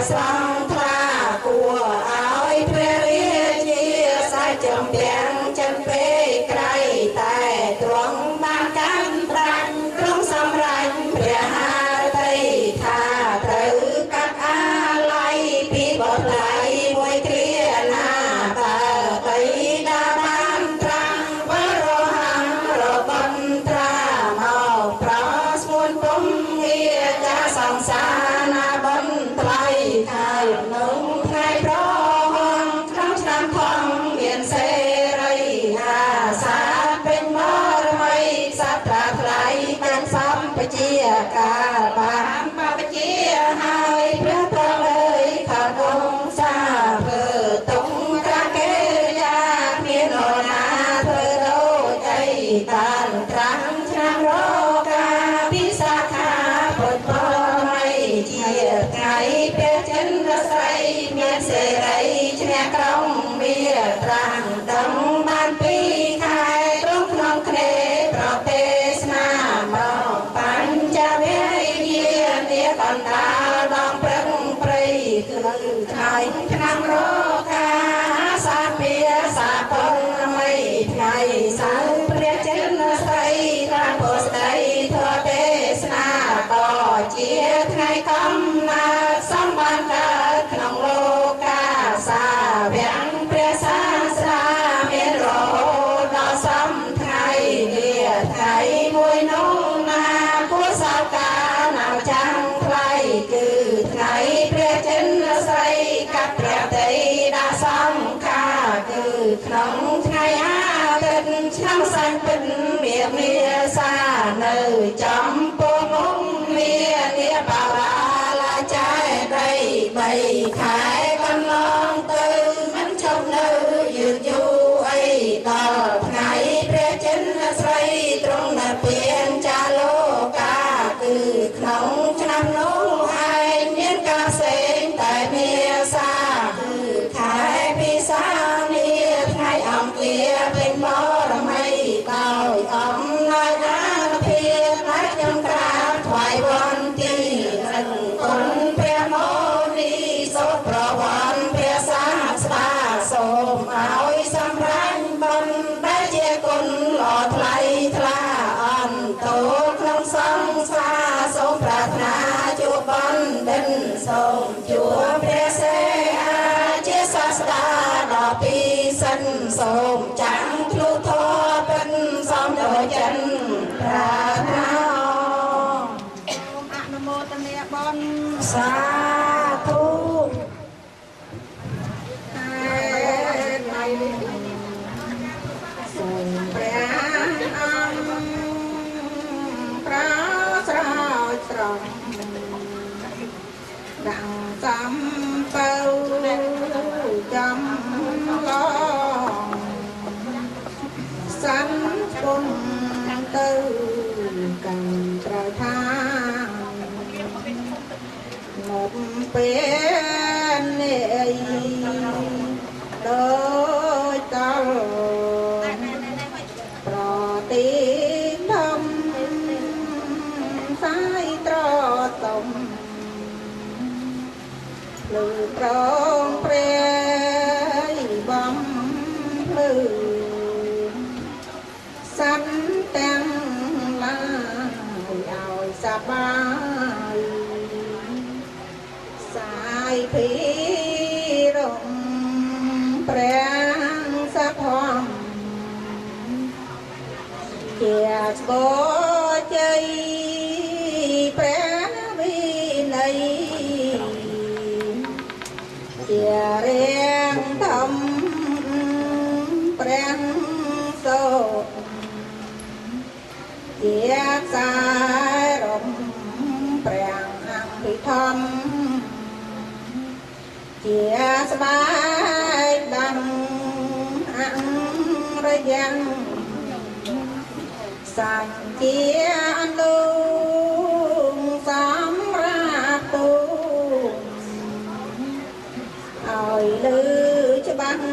ស្រង់ថ្លាគួរឲ្យព្រះរាជា សៅព្រះចិនស្រីត្រាស់ពោស្ដីធម៌ទេសនាក៏ជាថ្ងៃកំណើតសំបានកើតក្នុងលោកាសាវៈព្រះសាស្តាមានរហូតដល់សំថ្ងៃនេះថ្ងៃមួយនោះណាគួសោកាណាចាំងថ្លៃគឺថ្ងៃព្រះចិនស្រីកាត់ព្រះតីដាក់សង្ខាគឺក្នុងថ្ងៃអាទិត្យឆ្នាំសាញ់ពិតមាមេសានៅចំពោះមុខមានាបារាឡាចែដីបីខែកន្លងទៅមិនឈប់នៅយឺតយូរអីដល់ថ្ងៃព្រះចិនស្រីទ្រង់នៅពៀនចាលោកាគឺក្នុងឆ្នាំនោះឯងមានការផ្សេងតែមេសាគឺខែពិសានាថ្ងៃអង្គារពេញបរមីដោយអំណាចអានុភាពដែលខ្ញុំក្រាបថ្វាយវន្ទីរិទ្ធគុណព្រះមោនីសូត្រប្រវត្តិព្រះសាស្តាសូមឲ្យសម្រាញ់បុណ្យដែលជាគុណល្អថ្លៃថ្លាអន្តោក្នុងសង្សារសូមប្រាថ្នាជួបបណ្ឌិតសូមជួបព្រះសេអាជាសាស្តាដ៏ពិសិដ្ឋសូមចាំងធ្លុធម៌ពិតសំដូចចិនប្រាថ្នាសូមអនុមោទនាបុណ្យសាធុសូមព្រះអង្គប្រស្រោចស្រង់ដាក់សំពៅចំឡងសន្ពុំទៅកាន់ត្រៅថាមកពេលនេះដោយតលប្រទីធំសាយត្រតុំភ្លឺប្រងព្រៃបំភ្លឺសត្វទាំងឡាយឲ្យសប្បាយសាយភិរមព្រះសធម្មជាស្បជ័យព្រះវិន័យជារាងធំព្រះសូត្រជាខ្សែរំព្រះអង្គពិធម្មជាស្បែកដាំអង្រយ៉ាងសាច់ជាអន្លូងសម្រាប់ទូឲ្យលឺច្បាស់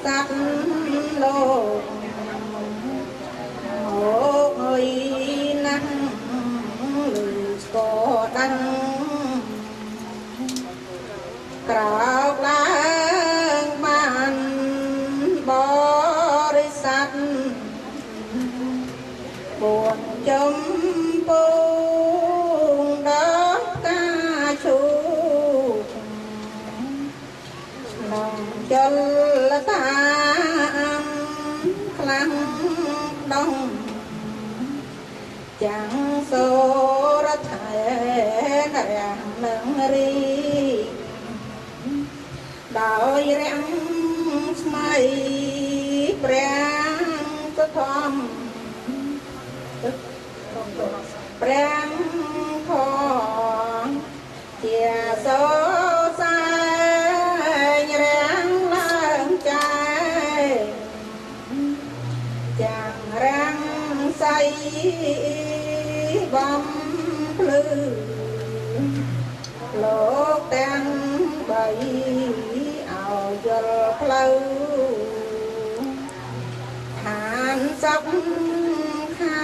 សត្វលោកអូអុយណាស់លឺស្គរដឹងក្រោកឡើងបានបរិស័ទពួនចំពងដល់ផ្កាឈូកក្នុងចលតាខ្លាំងដងចាំងសូរថែនរាំងនឹងរីដោយរាំងស្មៃព្រះសធម្មព្រះធម៌ជាសូសែងរាំងឡើងចែងចាំងរាំងសៃបំភ្លឺលោកទាំងបីឲ្យយល់ផ្លូវឋានសុខខា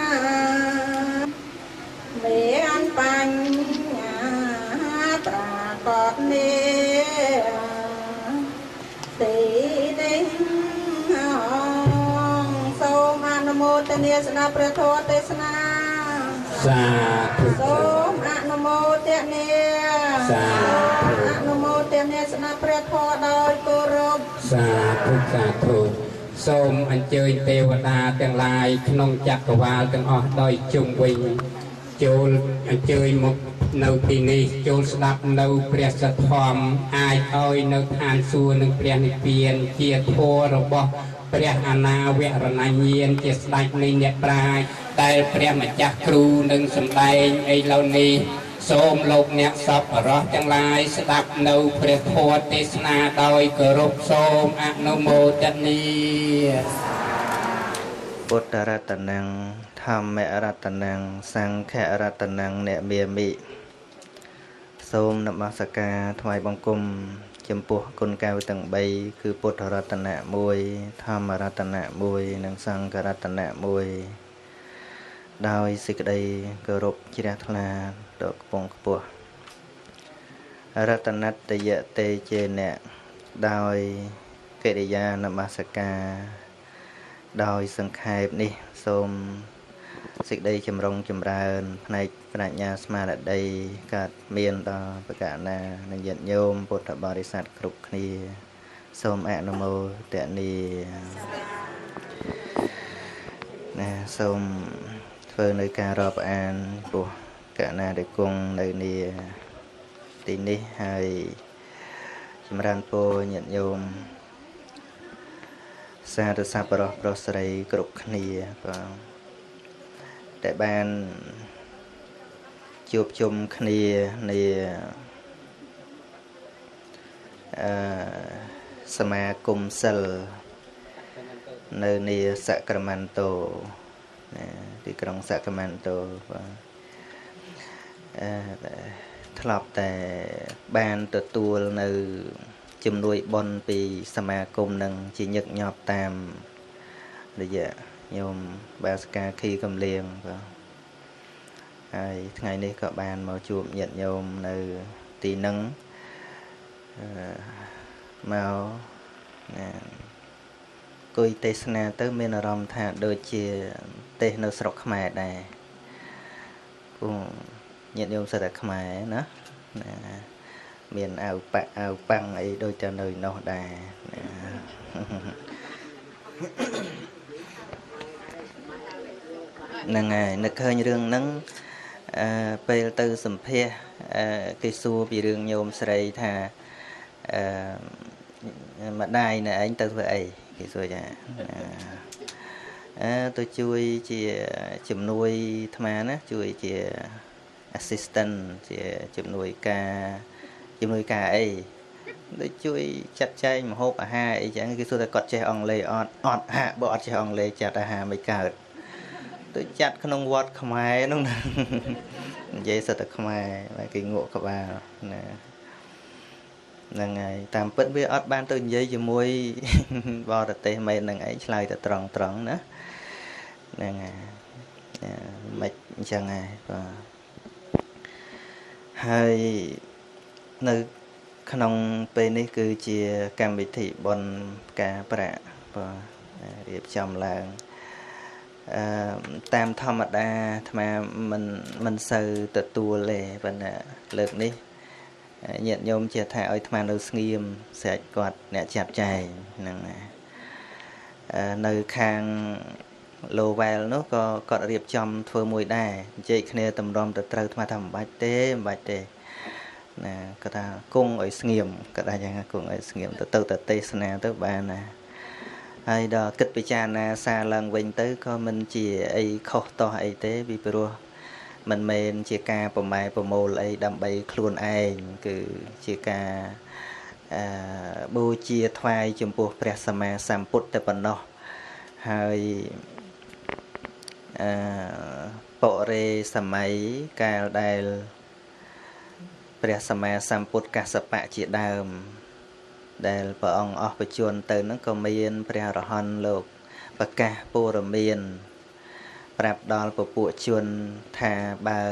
មានបញ្ញាប្រាកដនេះទីនេះ ទនាស្ដាប់ព្រះធម៌ទេសនាសាធុសូមអនុមោទនាសាធុអនុមោទនាស្ដាប់ព្រះធម៌ដោយគោរពសាធុសាធុសូមអញ្ជើញទេវតាទាំងឡាយក្នុងចក្រវាលទាំងអស់ដោយជុំវិញចូលអញ្ជើញមកនៅទីនេះចូលស្ដាប់នៅព្រះសទ្ធំអាចឲ្យនៅឋានសួគ៌និងព្រះនិព្វានជាធម៌របស់ព្រះអនាវរណញ្ញាណជាស្ដេចនៃអ្នកប្រាជ្ញដែលព្រះម្ចាស់គ្រូនឹងសម្ដែងឥឡូវនេះសូមលោកអ្នកសប្បុរសទាំងឡាយស្ដាប់នៅព្រះធម៌ទេសនាដោយគោរពសូមអនុមោទនាពុទ្ធរតនំធម្មរតនំសង្ឃរតនំអ្នកមាមិសូមនមស្ការថ្វាយបង្គំចំពោះគុណកែវទាំង3គឺពុទ្ធរតនៈ1ធម្មរតនៈ1និងសង្ឃរតនៈ1ដោយសេចក្តីគោរពជ្រះថ្លាដ៏ខ្ពង់ខ្ពស់រតនតយតេចេនៈដោយកិរិយានមស្ការដោយសង្ខេបនេះសូមសេចក្តីចម្រុងចម្រើនផ្នែកប្រាជ្ញាស្មារតីកើតមានដល់ប្រកាសណានិងញាតិញោមពុទ្ធបរិស័ទគ្រប់គ្នាសូមអនុមោទនាណាសូមធ្វើនៅការរាប់អានពោះកណាដែលគង់នៅនាទីនេះហើយចម្រើនពរញាតិញោមសាធុសប្បុរសប្រុសស្រីគ្រប់គ្នាបាទដែលបានជួបជុំគ្នានៃសមាគមសិលនៅនាសក្រមន្តោទីក្រុងសក្រមន្តោបាទធ្លាប់តែបានទទួលនៅជំនួយបុណ្យពីសមាគមនឹងជាញឹកញាប់តាមរយៈញោមបាសកាខីកំលៀងបាទហើយថ្ងៃនេះក៏បានមកជួបញាតិញោមនៅទីនឹងមកណាអង្គុយទេសនាទៅមានអារម្មណ៍ថាដូចជាទេសនៅស្រុកខ្មែរដែរគង់ញាតិញោមសិតតែខ្មែរណាណាមានអាវប៉ាក់អាវប៉ាំងអីដូចតែនៅនោះដែរណាហ្នឹងហើយនឹកឃើញរឿងហ្នឹងពេលទៅសម្ភាសគេសួរពីរឿងញោមស្រីថាម្ដាយណែឯងទៅធ្វើអីគេសួរចាទៅជួយជាជំនួយអាត្មាណាជួយជា assistant ជាជំនួយការអីដូចជួយចាត់ចែងម្ហូបអាហារអីចឹងគេសួរថាគាត់ចេះអង់គ្លេសអត់អត់ហាបើអត់ចេះអង់គ្លេសចាត់អាហារមិនកើតទៅចាត់ក្នុងវត្តខ្មែរនោះណានិយាយសិតតែខ្មែរគេងក់ក្បាលណាហ្នឹងហើយតាមពិតវាអត់បានទៅនិយាយជាមួយបរទេសមែនហ្នឹងឯងឆ្លើយតែត្រង់ត្រង់ណាហ្នឹងហើយមិនអញ្ចឹងហើយបាទហើយនៅក្នុងពេលនេះគឺជាកម្មវិធីបុណ្យផ្កាប្រាក់បាទរៀបចំឡើងតាមធម្មតាអាត្មាមិនសូវទទួលទេប៉ុន្តែលើកនេះញាតិញោមជាថាឲ្យអាត្មានៅស្ងៀមស្រេចគាត់អ្នកចាត់ចែងហ្នឹងណានៅខាងឡូវែលនោះក៏គាត់រៀបចំធ្វើមួយដែរនិយាយគ្នាតម្រាំទៅត្រូវអាត្មាថាមិនបាច់ទេមិនបាច់ទេណាគាត់ថាគង់ឲ្យស្ងៀមគាត់ថាយ៉ាងគង់ឲ្យស្ងៀមទៅទៅទេសនាទៅបានណាហើយដល់គិតពិចារណាសារឡើងវិញទៅក៏មិនជាអីខុសតោះអីទេពីព្រោះមិនមែនជាការប្រម៉ែប្រមូលអីដើម្បីខ្លួនឯងគឺជាការបូជាថ្វាយចំពោះព្រះសម្មាសម្ពុទ្ធតែប៉ុណ្ណោះហើយបុរេសម័យកាលដែលព្រះសម្មាសម្ពុទ្ធកសបៈជាដើមដែលព្រះអង្គអស់បច្ចុប្បន្នទៅហ្នឹងក៏មានព្រះអរហន្តលោកប្រកាសព័ត៌មានប្រាប់ដល់ពពួកជនថាបើ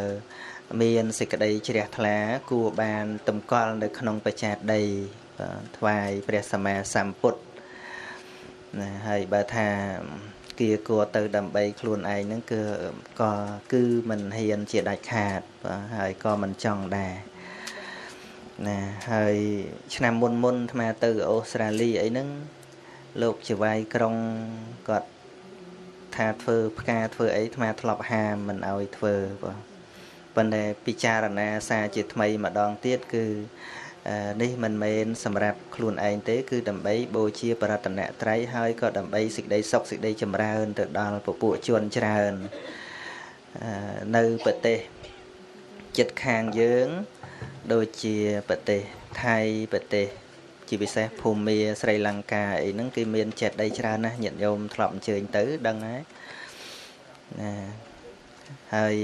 មានសេចក្តីជ្រះថ្លាគួរបានតម្កល់នៅក្នុងបច្ចេតីថ្វាយព្រះសម្មាសម្ពុទ្ធណាហើយបើថា គៀគួរទៅដើម្បីខ្លួនឯងហ្នឹងគឺក៏គឺមិនហ៊ានជាដាច់ខាតបាទហើយក៏មិនចង់ដែរណាហើយឆ្នាំមុនមុនអាត្មាទៅអូស្ត្រាលីអីហ្នឹងលោកចៅហ្វាយក្រុងគាត់ថាធ្វើផ្កាធ្វើអីអាត្មាធ្លាប់ហាមមិនឲ្យធ្វើបាទប៉ុន្តែពិចារណាសារជាថ្មីម្ដងទៀតគឺនេះមិនមែនសម្រាប់ខ្លួនឯងទេគឺដើម្បីបូជាបរតនត្រ័យហើយក៏ដើម្បីសេចក្តីសុខសេចក្តីចម្រើនទៅដល់ពពួកជនច្រើននៅប្រទេសជិតខាងយើងដូចជាប្រទេសថៃប្រទេសជាពិសេសភូមាស្រីលង្កាអីហ្នឹងគេមានចេតិយច្រើនណាស់ញាតិញោមធ្លាប់អញ្ជើញទៅដឹងហើយណាហើយ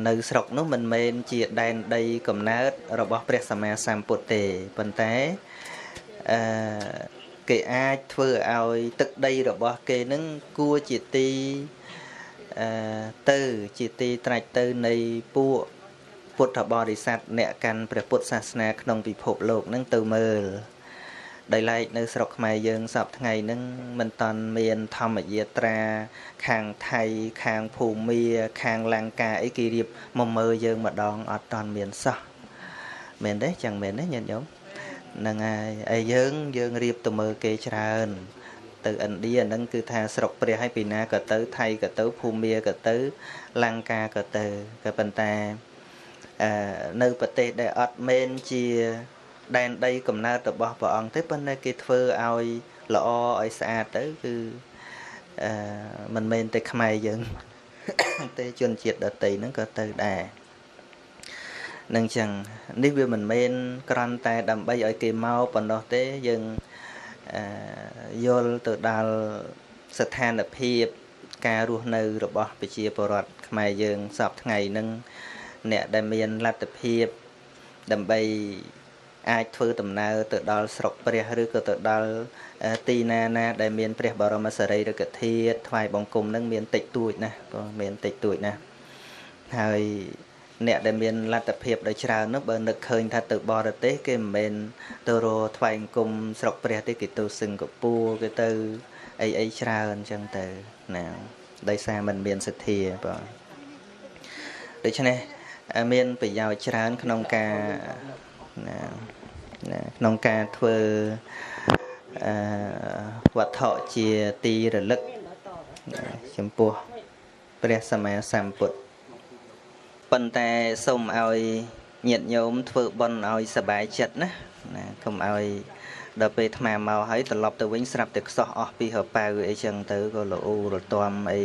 នៅស្រុកនោះមិនមែនជាដែនដីកំណើតរបស់ព្រះសម្មាសម្ពុទ្ធទេប៉ុន្តែគេអាចធ្វើឲ្យទឹកដីរបស់គេនឹងគួរជាទីទៅជាទីត្រាច់ទៅនៃពួកពុទ្ធបរិស័ទអ្នកកាន់ព្រះពុទ្ធសាសនាក្នុងពិភពលោកនឹងទៅមើលដោយឡែកនៅស្រុកខ្មែរយើងសពថ្ងៃនឹងមិនតាន់មានធម្មយាត្រាខាងថៃខាងភូមាខាងលង្កាអីគេរៀបមកមើលយើងម្ដងអត់តាន់មានសោះមែនទេចឹងមែនទេញាតិញោមហ្នឹងហើយឯយើងរៀបទៅមើលគេច្រើនទៅឥណ្ឌាអាហ្នឹងគឺថាស្រុកព្រះហើយពីណាក៏ទៅថៃក៏ទៅភូមាក៏ទៅលង្កាក៏ទៅក៏ប៉ុន្តែនៅប្រទេសដែលអត់មែនជាដែនដីកំណើតរបស់ព្រះអង្គទេប៉ុន្តែគេធ្វើឲ្យល្អឲ្យស្អាតទៅគឺមិនមែនតែខ្មែរយើងទេជនជាតិដទៃហ្នឹងក៏ទៅដែរនឹងចឹងនេះវាមិនមែនគ្រាន់តែដើម្បីឲ្យគេមកប៉ុណ្ណោះទេយើងយល់ទៅដល់ស្ថានភាពការរស់នៅរបស់ប្រជាពលរដ្ឋខ្មែរយើងសពថ្ងៃហ្នឹងអ្នកដែលមានលទ្ធភាពដើម្បីអាចធ្វើដំណើរទៅដល់ស្រុកព្រះឬក៏ទៅដល់ទីណាណាដែលមានព្រះបរមសារីរិកធាតុថ្វាយបង្គំនឹងមានតិចតួចណាស់ក៏មានតិចតួចណាស់ហើយអ្នកដែលមានលទ្ធភាពដ៏ច្រើននោះបើនឹកឃើញថាទៅបរទេសគេមិនមែនទៅរកថ្វាយបង្គំស្រុកព្រះទេគេទៅសិង្ហបុរីគេទៅអីអីច្រើនអញ្ចឹងទៅណាដោយសារមិនមានសទ្ធាបាទដូច្នេះមានប្រយោជន៍ច្រើនក្នុងការណាក្នុងការធ្វើវត្ថុជាទីរលឹកចំពោះព្រះសម្មាសម្ពុទ្ធប៉ុន្តែសូមឲ្យញាតិញោមធ្វើបុណ្យឲ្យសប្បាយចិត្តណាណាកុំឲ្យដល់ពេលអាត្មាមកហើយត្រឡប់ទៅវិញស្រាប់តែខ្សោះអស់ពីហប៉ៅអីចឹងទៅក៏លូរទាំអី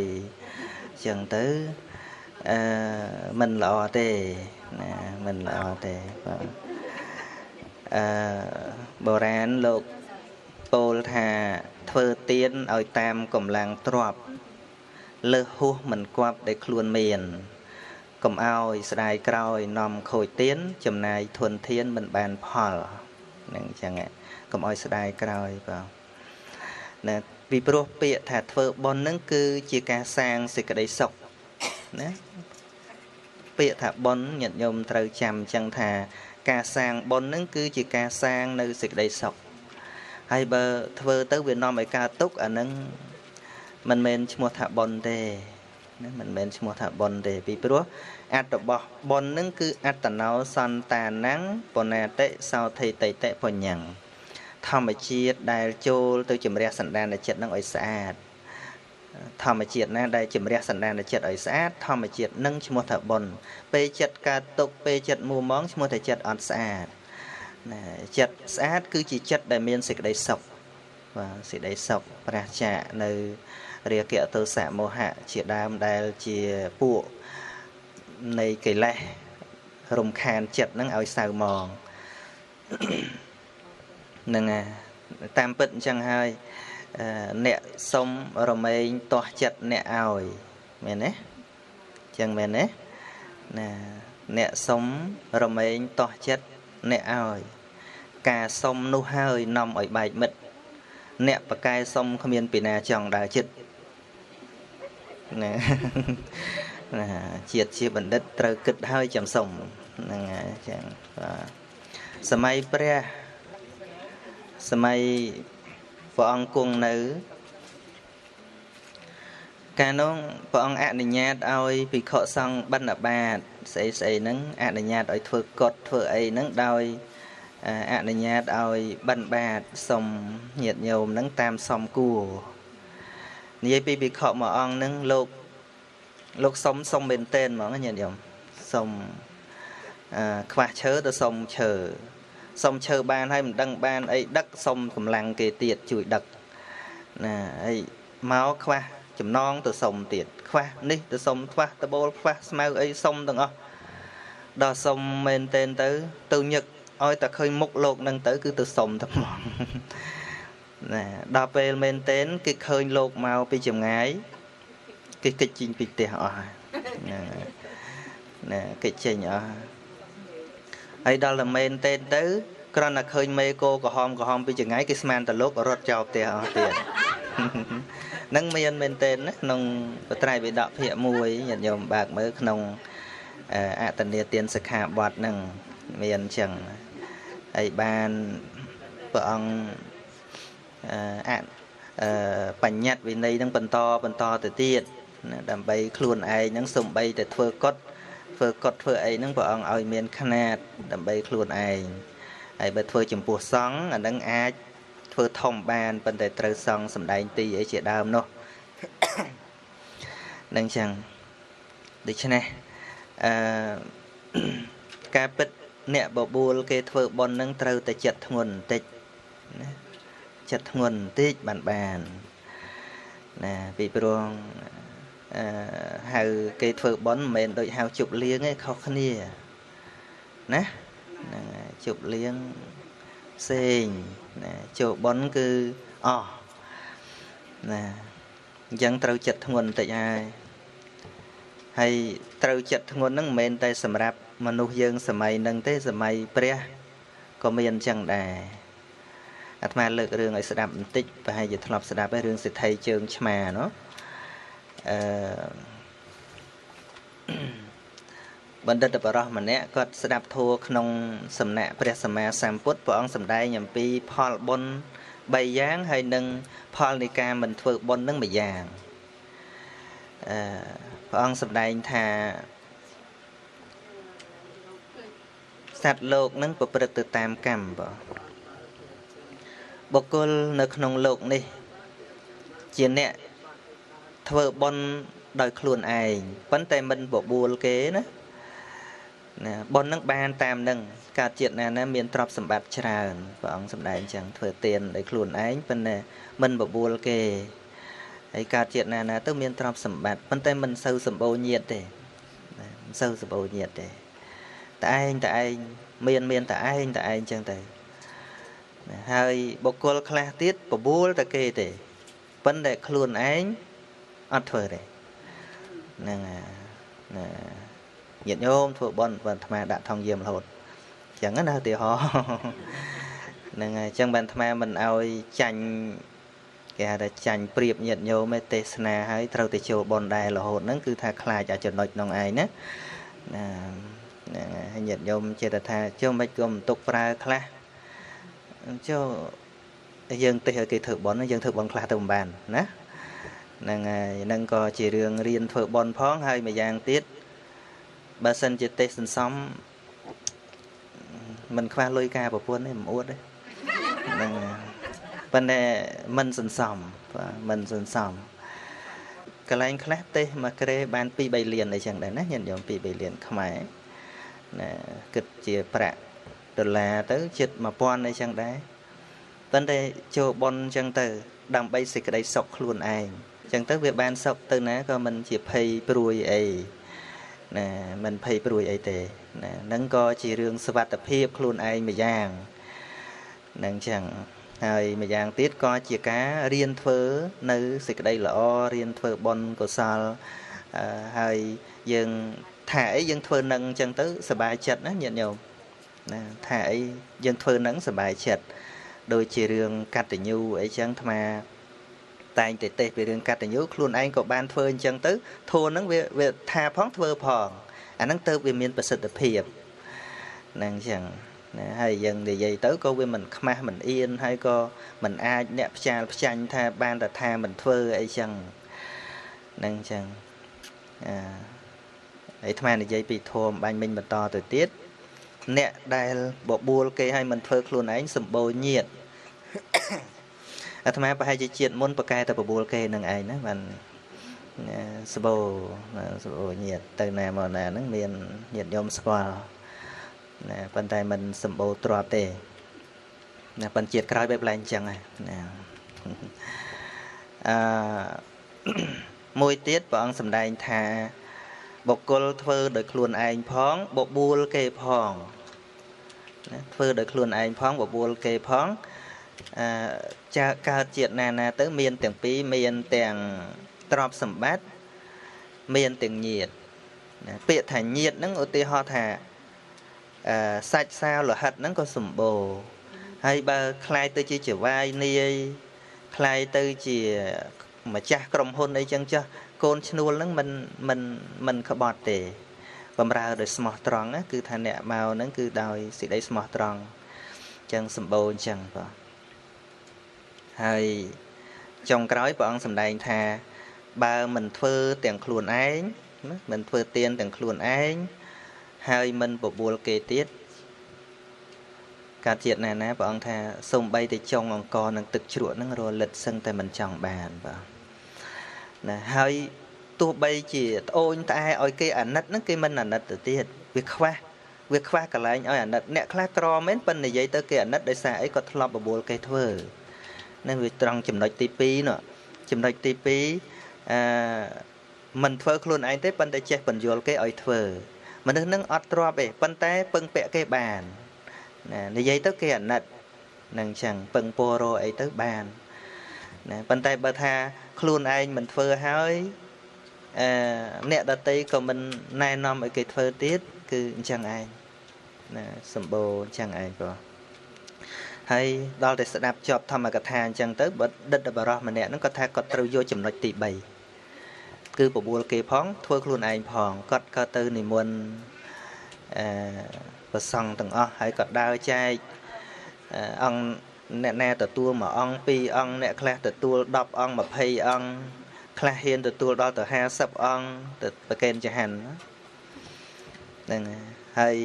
ចឹងទៅមិនល្អទេណាមិនល្អទេបាទបុរាណលោកពោលថាធ្វើទានឲ្យតាមកម្លាំងទ្រព្យលើសហួសមិនគប់ដែលខ្លួនមានកុំឲ្យស្ដាយក្រោយនាំខូចទានចំណាយធនធានមិនបានផលហ្នឹងអញ្ចឹងកុំឲ្យស្ដាយក្រោយបាទណាពីព្រោះពាក្យថាធ្វើបុណ្យហ្នឹងគឺជាការសាងសេចក្តីសុខណាពាក្យថាបុណ្យញាតិញោមត្រូវចាំអញ្ចឹងថាការសាងបុណ្យហ្នឹងគឺជាការសាងនៅសេចក្តីសុខហើយបើធ្វើទៅវានាំឲ្យកើតទុក្ខអាហ្នឹងមិនមែនឈ្មោះថាបុណ្យទេណាមិនមែនឈ្មោះថាបុណ្យទេពីព្រោះអត្ថរបស់បុណ្យហ្នឹងគឺអត្តនោសន្តានំបណាតិសោធិតិតិបញ្ញੰធម្មជាតិដែលចូលទៅជំរះសន្តានចិត្តហ្នឹងឲ្យស្អាតធម្មជាតិណាដែលជំរះសន្តានចិត្តឲ្យស្អាតធម្មជាតិនឹងឈ្មោះថាបុណ្យពេលចិត្តកើតទុក្ខពេលចិត្តមួម៉ងឈ្មោះថាចិត្តអត់ស្អាតណាចិត្តស្អាតគឺជាចិត្តដែលមានសេចក្តីសុខបាទសេចក្តីសុខប្រះចាកនៅរាគៈទោសៈមោហៈជាដើមដែលជាពួកនៃកិលេសរំខានចិត្តនឹងឲ្យសៅមងហ្នឹងតាមពិតអញ្ចឹងហើយអ្នកសុំរមែងទាស់ចិត្តអ្នកឲ្យមែនទេចឹងមែនទេណាអ្នកសុំរមែងទាស់ចិត្តអ្នកឲ្យការសុំនោះហើយនាំឲ្យបែកមិត្តអ្នកប្រកែសុំគ្មានពីណាចង់ដើរចិត្តណាណាជាតិជាបណ្ឌិតត្រូវគិតហើយចាំសុំហ្នឹងហើយចឹងបាទសម័យព្រះសម័យព្រះអង្គគង់នៅ កាលនោះព្រះអង្គអនុញ្ញាតឲ្យភិក្ខុសង្ឃបិណ្ឌបាតស្អីស្អីហ្នឹងអនុញ្ញាតឲ្យធ្វើកុដធ្វើអីហ្នឹងដោយអនុញ្ញាតឲ្យបិណ្ឌបាតសុំញាតិញោមហ្នឹងតាមសំគួរនិយាយពីភិក្ខុមួយអង្គហ្នឹងលោកសុំមែនទែនហ្មងញាតិញោមសុំខ្វះឈើទៅសុំឈើសុំឈើបានហើយមិនដឹងបានអីដឹកសុំកម្លាំងគេទៀតជួយដឹកណាហើយមកខ្វះចំណងទៅសុំទៀតខ្វះនេះទៅសុំខ្វះដបូលខ្វះស្មៅអីសុំទាំងអស់ដល់សុំមែនទែនទៅញឹកឲ្យតែឃើញមុខលោកនឹងទៅគឺទៅសុំតែហ្មងណាដល់ពេលមែនទែនគេឃើញលោកមកពីចម្ងាយគេកិច្ចចេញពីផ្ទះអស់ណាគេចេញអស់ហើយដល់តែមែនទែនទៅគ្រាន់តែឃើញមេគោក្រហមពីចម្ងាយគេស្មានតែលោករត់ចោលផ្ទះអស់ទៀតនឹងមានមែនទែនណាក្នុងបត្រៃបិដកភាគ1ញាតិញោមបើកមើលក្នុងអតនីទានសិក្ខាបទហ្នឹងមានអញ្ចឹងហើយបានព្រះអង្គបញ្ញត្តិវិន័យនឹងបន្តទៅទៀតណាដើម្បីខ្លួនឯងហ្នឹងសំបីតែធ្វើកុដធ្វើអីហ្នឹងព្រះអង្គឲ្យមានຂະຫນាតដើម្បីខ្លួនឯងហើយបើធ្វើចំពោះសង្ឃអាហ្នឹងអាចធ្វើធំបានប៉ុន្តែត្រូវសង្ឃសំដែងទីអីជាដើមនោះនឹងចឹងដូច្នេះការពិតអ្នកបបួលគេធ្វើបុណ្យនឹងត្រូវតែចិត្តធ្ងន់បន្តិចណាចិត្តធ្ងន់បន្តិចបានណាពីព្រោះហៅគេធ្វើបុណ្យមិនមែនដូចហៅជប់លៀងទេខុសគ្នាណាហ្នឹងជប់លៀងផ្សេងណាចូលបុណ្យគឺអស់ណាអញ្ចឹងត្រូវចិត្តធ្ងន់បន្តិចហើយត្រូវចិត្តធ្ងន់ហ្នឹងមិនមែនតែសម្រាប់មនុស្សយើងសម័យហ្នឹងទេសម័យព្រះក៏មានអញ្ចឹងដែរអាត្មាលើករឿងឲ្យស្ដាប់បន្តិចប្រហែលជាធ្លាប់ស្ដាប់ហើយរឿងសេដ្ឋីជើងឆ្មាណោះបណ្ឌិតបរោះម្នាក់គាត់ស្ដាប់ធម៌ក្នុងសំណាក់ព្រះសម្មាសម្ពុទ្ធព្រះអង្គសម្ដែងអំពីផលបុណ្យ3យ៉ាងហើយនិងផលនៃការមិនធ្វើបុណ្យនឹងមួយយ៉ាងព្រះអង្គសម្ដែងថាសត្វលោកនឹងប្រព្រឹត្តទៅតាមកម្មបងបុគ្គលនៅក្នុងលោកនេះជាអ្នកធ្វើបុណ្យដោយខ្លួនឯងប៉ុន្តែមិនបបួលគេណាណាបុណ្យនឹងបានតាមនឹងកើតជាតិណាណាមានទ្រព្យសម្បត្តិច្រើនព្រះអង្គសម្ដែងអញ្ចឹងធ្វើទានដោយខ្លួនឯងប៉ុន្តែមិនបបួលគេហើយកើតជាតិណាណាទៅមានទ្រព្យសម្បត្តិប៉ុន្តែមិនសូវសម្បូរញាតិទេណាមិនសូវសម្បូរញាតិទេតែឯងមានតែឯងអញ្ចឹងទៅណាហើយបុគ្គលខ្លះទៀតបបួលតែគេទេប៉ុន្តែខ្លួនឯងអត់ធ្វើទេហ្នឹងណាញាតិញោមធ្វើបុណ្យបានអាត្មាដាក់ថងយាមរហូតអញ្ចឹងណាឧទាហរណ៍ហ្នឹងហើយអញ្ចឹងបានអាត្មាមិនឲ្យចាញ់គេហៅថាចាញ់ប្រៀបញាតិញោមឯទេសនាហើយត្រូវតែចូលបុណ្យដែររហូតហ្នឹងគឺថាខ្លាចអាចំណុចក្នុងឯងណាណាហ្នឹងហើយញាតិញោមចេះតែថាចុះមិនក៏មិនទុកប្រើខ្លះចូលយើងទេសឲ្យគេធ្វើបុណ្យយើងធ្វើបុណ្យខ្លះទៅមិនបានណាហ្នឹងហើយហ្នឹងក៏ជារឿងរៀនធ្វើបុណ្យផងហើយមួយយ៉ាងទៀតបើសិនជាទេសសន្សំមិនខ្វះលុយការប្រពន្ធទេមិនអួតទេហ្នឹងប៉ុន្តែមិនសន្សំបាទមិនសន្សំកន្លែងខ្លះទេសមួយក្រេបាន2 3លានអីចឹងដែរណាញាតិញោម2 3លានខ្មែរណាគិតជាប្រាក់ដុល្លារទៅជិត1000អីចឹងដែរប៉ុន្តែចូលបុណ្យចឹងទៅដើម្បីសេចក្តីសុខខ្លួនឯងចឹងទៅវាបានសុខទៅណាក៏មិនជាភ័យព្រួយអីណាមិនភ័យព្រួយអីទេណាហ្នឹងក៏ជារឿងសុវត្ថិភាពខ្លួនឯងមួយយ៉ាងហ្នឹងចឹងហើយមួយយ៉ាងទៀតក៏ជាការរៀនធ្វើនៅសេចក្តីល្អរៀនធ្វើបុណ្យកុសលហើយយើងថាអីយើងធ្វើនឹងចឹងទៅសប្បាយចិត្តណាញាតិញោមណាថាអីយើងធ្វើនឹងសប្បាយចិត្តដូចជារឿងកតញ្ញូអីចឹងអាត្មាតែងតែទេសពីរឿងកតញ្ញូខ្លួនឯងក៏បានធ្វើអញ្ចឹងទៅធួហ្នឹងវាថាផងធ្វើផងអាហ្នឹងទៅវាមានប្រសិទ្ធភាពហ្នឹងអញ្ចឹងណាហើយយើងនិយាយទៅក៏វាមិនខ្មាស់មិនអៀនហើយក៏មិនអាចអ្នកផ្ចាលផ្ចាញ់ថាបានតែថាមិនធ្វើអីចឹង នឹងអញ្ចឹងអាត្មានិយាយពីធម៌បាញ់មិញបន្តទៅទៀតអ្នកដែលបបួលគេឲ្យមិនធ្វើខ្លួនឯងសម្បូរញាតអាត្មាប្រហែលជាជាតិមុនប្រកែតែបបួលគេនឹងឯងណាបានសម្បូរញាតទៅណាមកណាហ្នឹងមានញាតញោមស្គាល់ណាប៉ុន្តែមិនសម្បូរទ្រព្យទេណាប៉ុន្តែជាតិក្រោយបែបឡើងអញ្ចឹងណាអឺមួយទៀតព្រះអង្គសម្ដែងថាបុគ្គលធ្វើដោយខ្លួនឯងផងបបួលគេផងណាធ្វើដោយខ្លួនឯងផងបបួលគេផងចាកើតជាតិណាណាទៅមានទាំងពីរមានទាំងទ្រព្យសម្បត្តិមានទាំងញាតិណាពាក្យថាញាតិហ្នឹងឧទាហរណ៍ថាសាច់សាវលោហិតហ្នឹងក៏សម្បូរហើយបើคล้ายទៅជាចវាយនាយคล้ายទៅជាម្ចាស់ក្រុមហ៊ុនអីចឹងចុះកូនឈ្នួលហ្នឹងមិនក្បត់ទេបំរើដោយស្មោះត្រង់ណាគឺថាអ្នកមកហ្នឹងគឺដោយសេចក្តីស្មោះត្រង់ចឹងសម្បូរអញ្ចឹងបាទហើយចុងក្រោយព្រះអង្គសម្ដែងថាបើមិនធ្វើទាំងខ្លួនឯងណាមិនធ្វើទានទាំងខ្លួនឯងហើយមិនបបួលគេទៀតកើតជាតិណាណាព្រះអង្គថាសូម្បីតែចុងអង្គនឹងទឹកជ្រក់នឹងរលិតសឹងតែមិនចង់បានបាទណាហើយទោះបីជាត្អូញត្អែឲ្យគេអាណិតហ្នឹងគេមិនអាណិតទៅទៀតវាខ្វះកន្លែងឲ្យអាណិតអ្នកខ្លះក្រមែនប៉ុន្តែនិយាយទៅគេអាណិតដោយសារអីគាត់ធ្លាប់បបួលគេធ្វើនឹងវាត្រង់ចំណុចទី2នោះចំណុចទី2អឺមិនធ្វើខ្លួនឯងទេប៉ុន្តែចេះបញ្យល់គេឲ្យធ្វើមនុស្សនឹងអត់ទ្របទេប៉ុន្តែពឹងពាក់គេបានណានិយាយទៅគេអាណិតនឹងចឹងពឹងពរអីទៅបានណាប៉ុន្តែបើថាខ្លួនឯងមិនធ្វើហើយអ្នកដតីក៏មិនណែនាំឲ្យគេធ្វើទៀតគឺអញ្ចឹងឯងណាសម្បូរអញ្ចឹងឯងបងហើយដល់តែស្ដាប់ចប់ធម្មកថាអញ្ចឹងទៅបើដិតបរោះម្នាក់ហ្នឹងគាត់ថាគាត់ត្រូវយកចំណុចទី3គឺបបួលគេផងធ្វើខ្លួនឯងផងគាត់ក៏ទៅនិមន្តព្រះសង្ឃទាំងអស់ហើយក៏ដើរចែកអង្គអ្នកណាទទួលមួយអង្គពីរអង្គអ្នកខ្លះទទួល10អង្គ20អង្គខ្លះហ៊ានទទួលដល់ទៅ50អង្គទៅប្រគេនចហាន់ហ្នឹងហើយ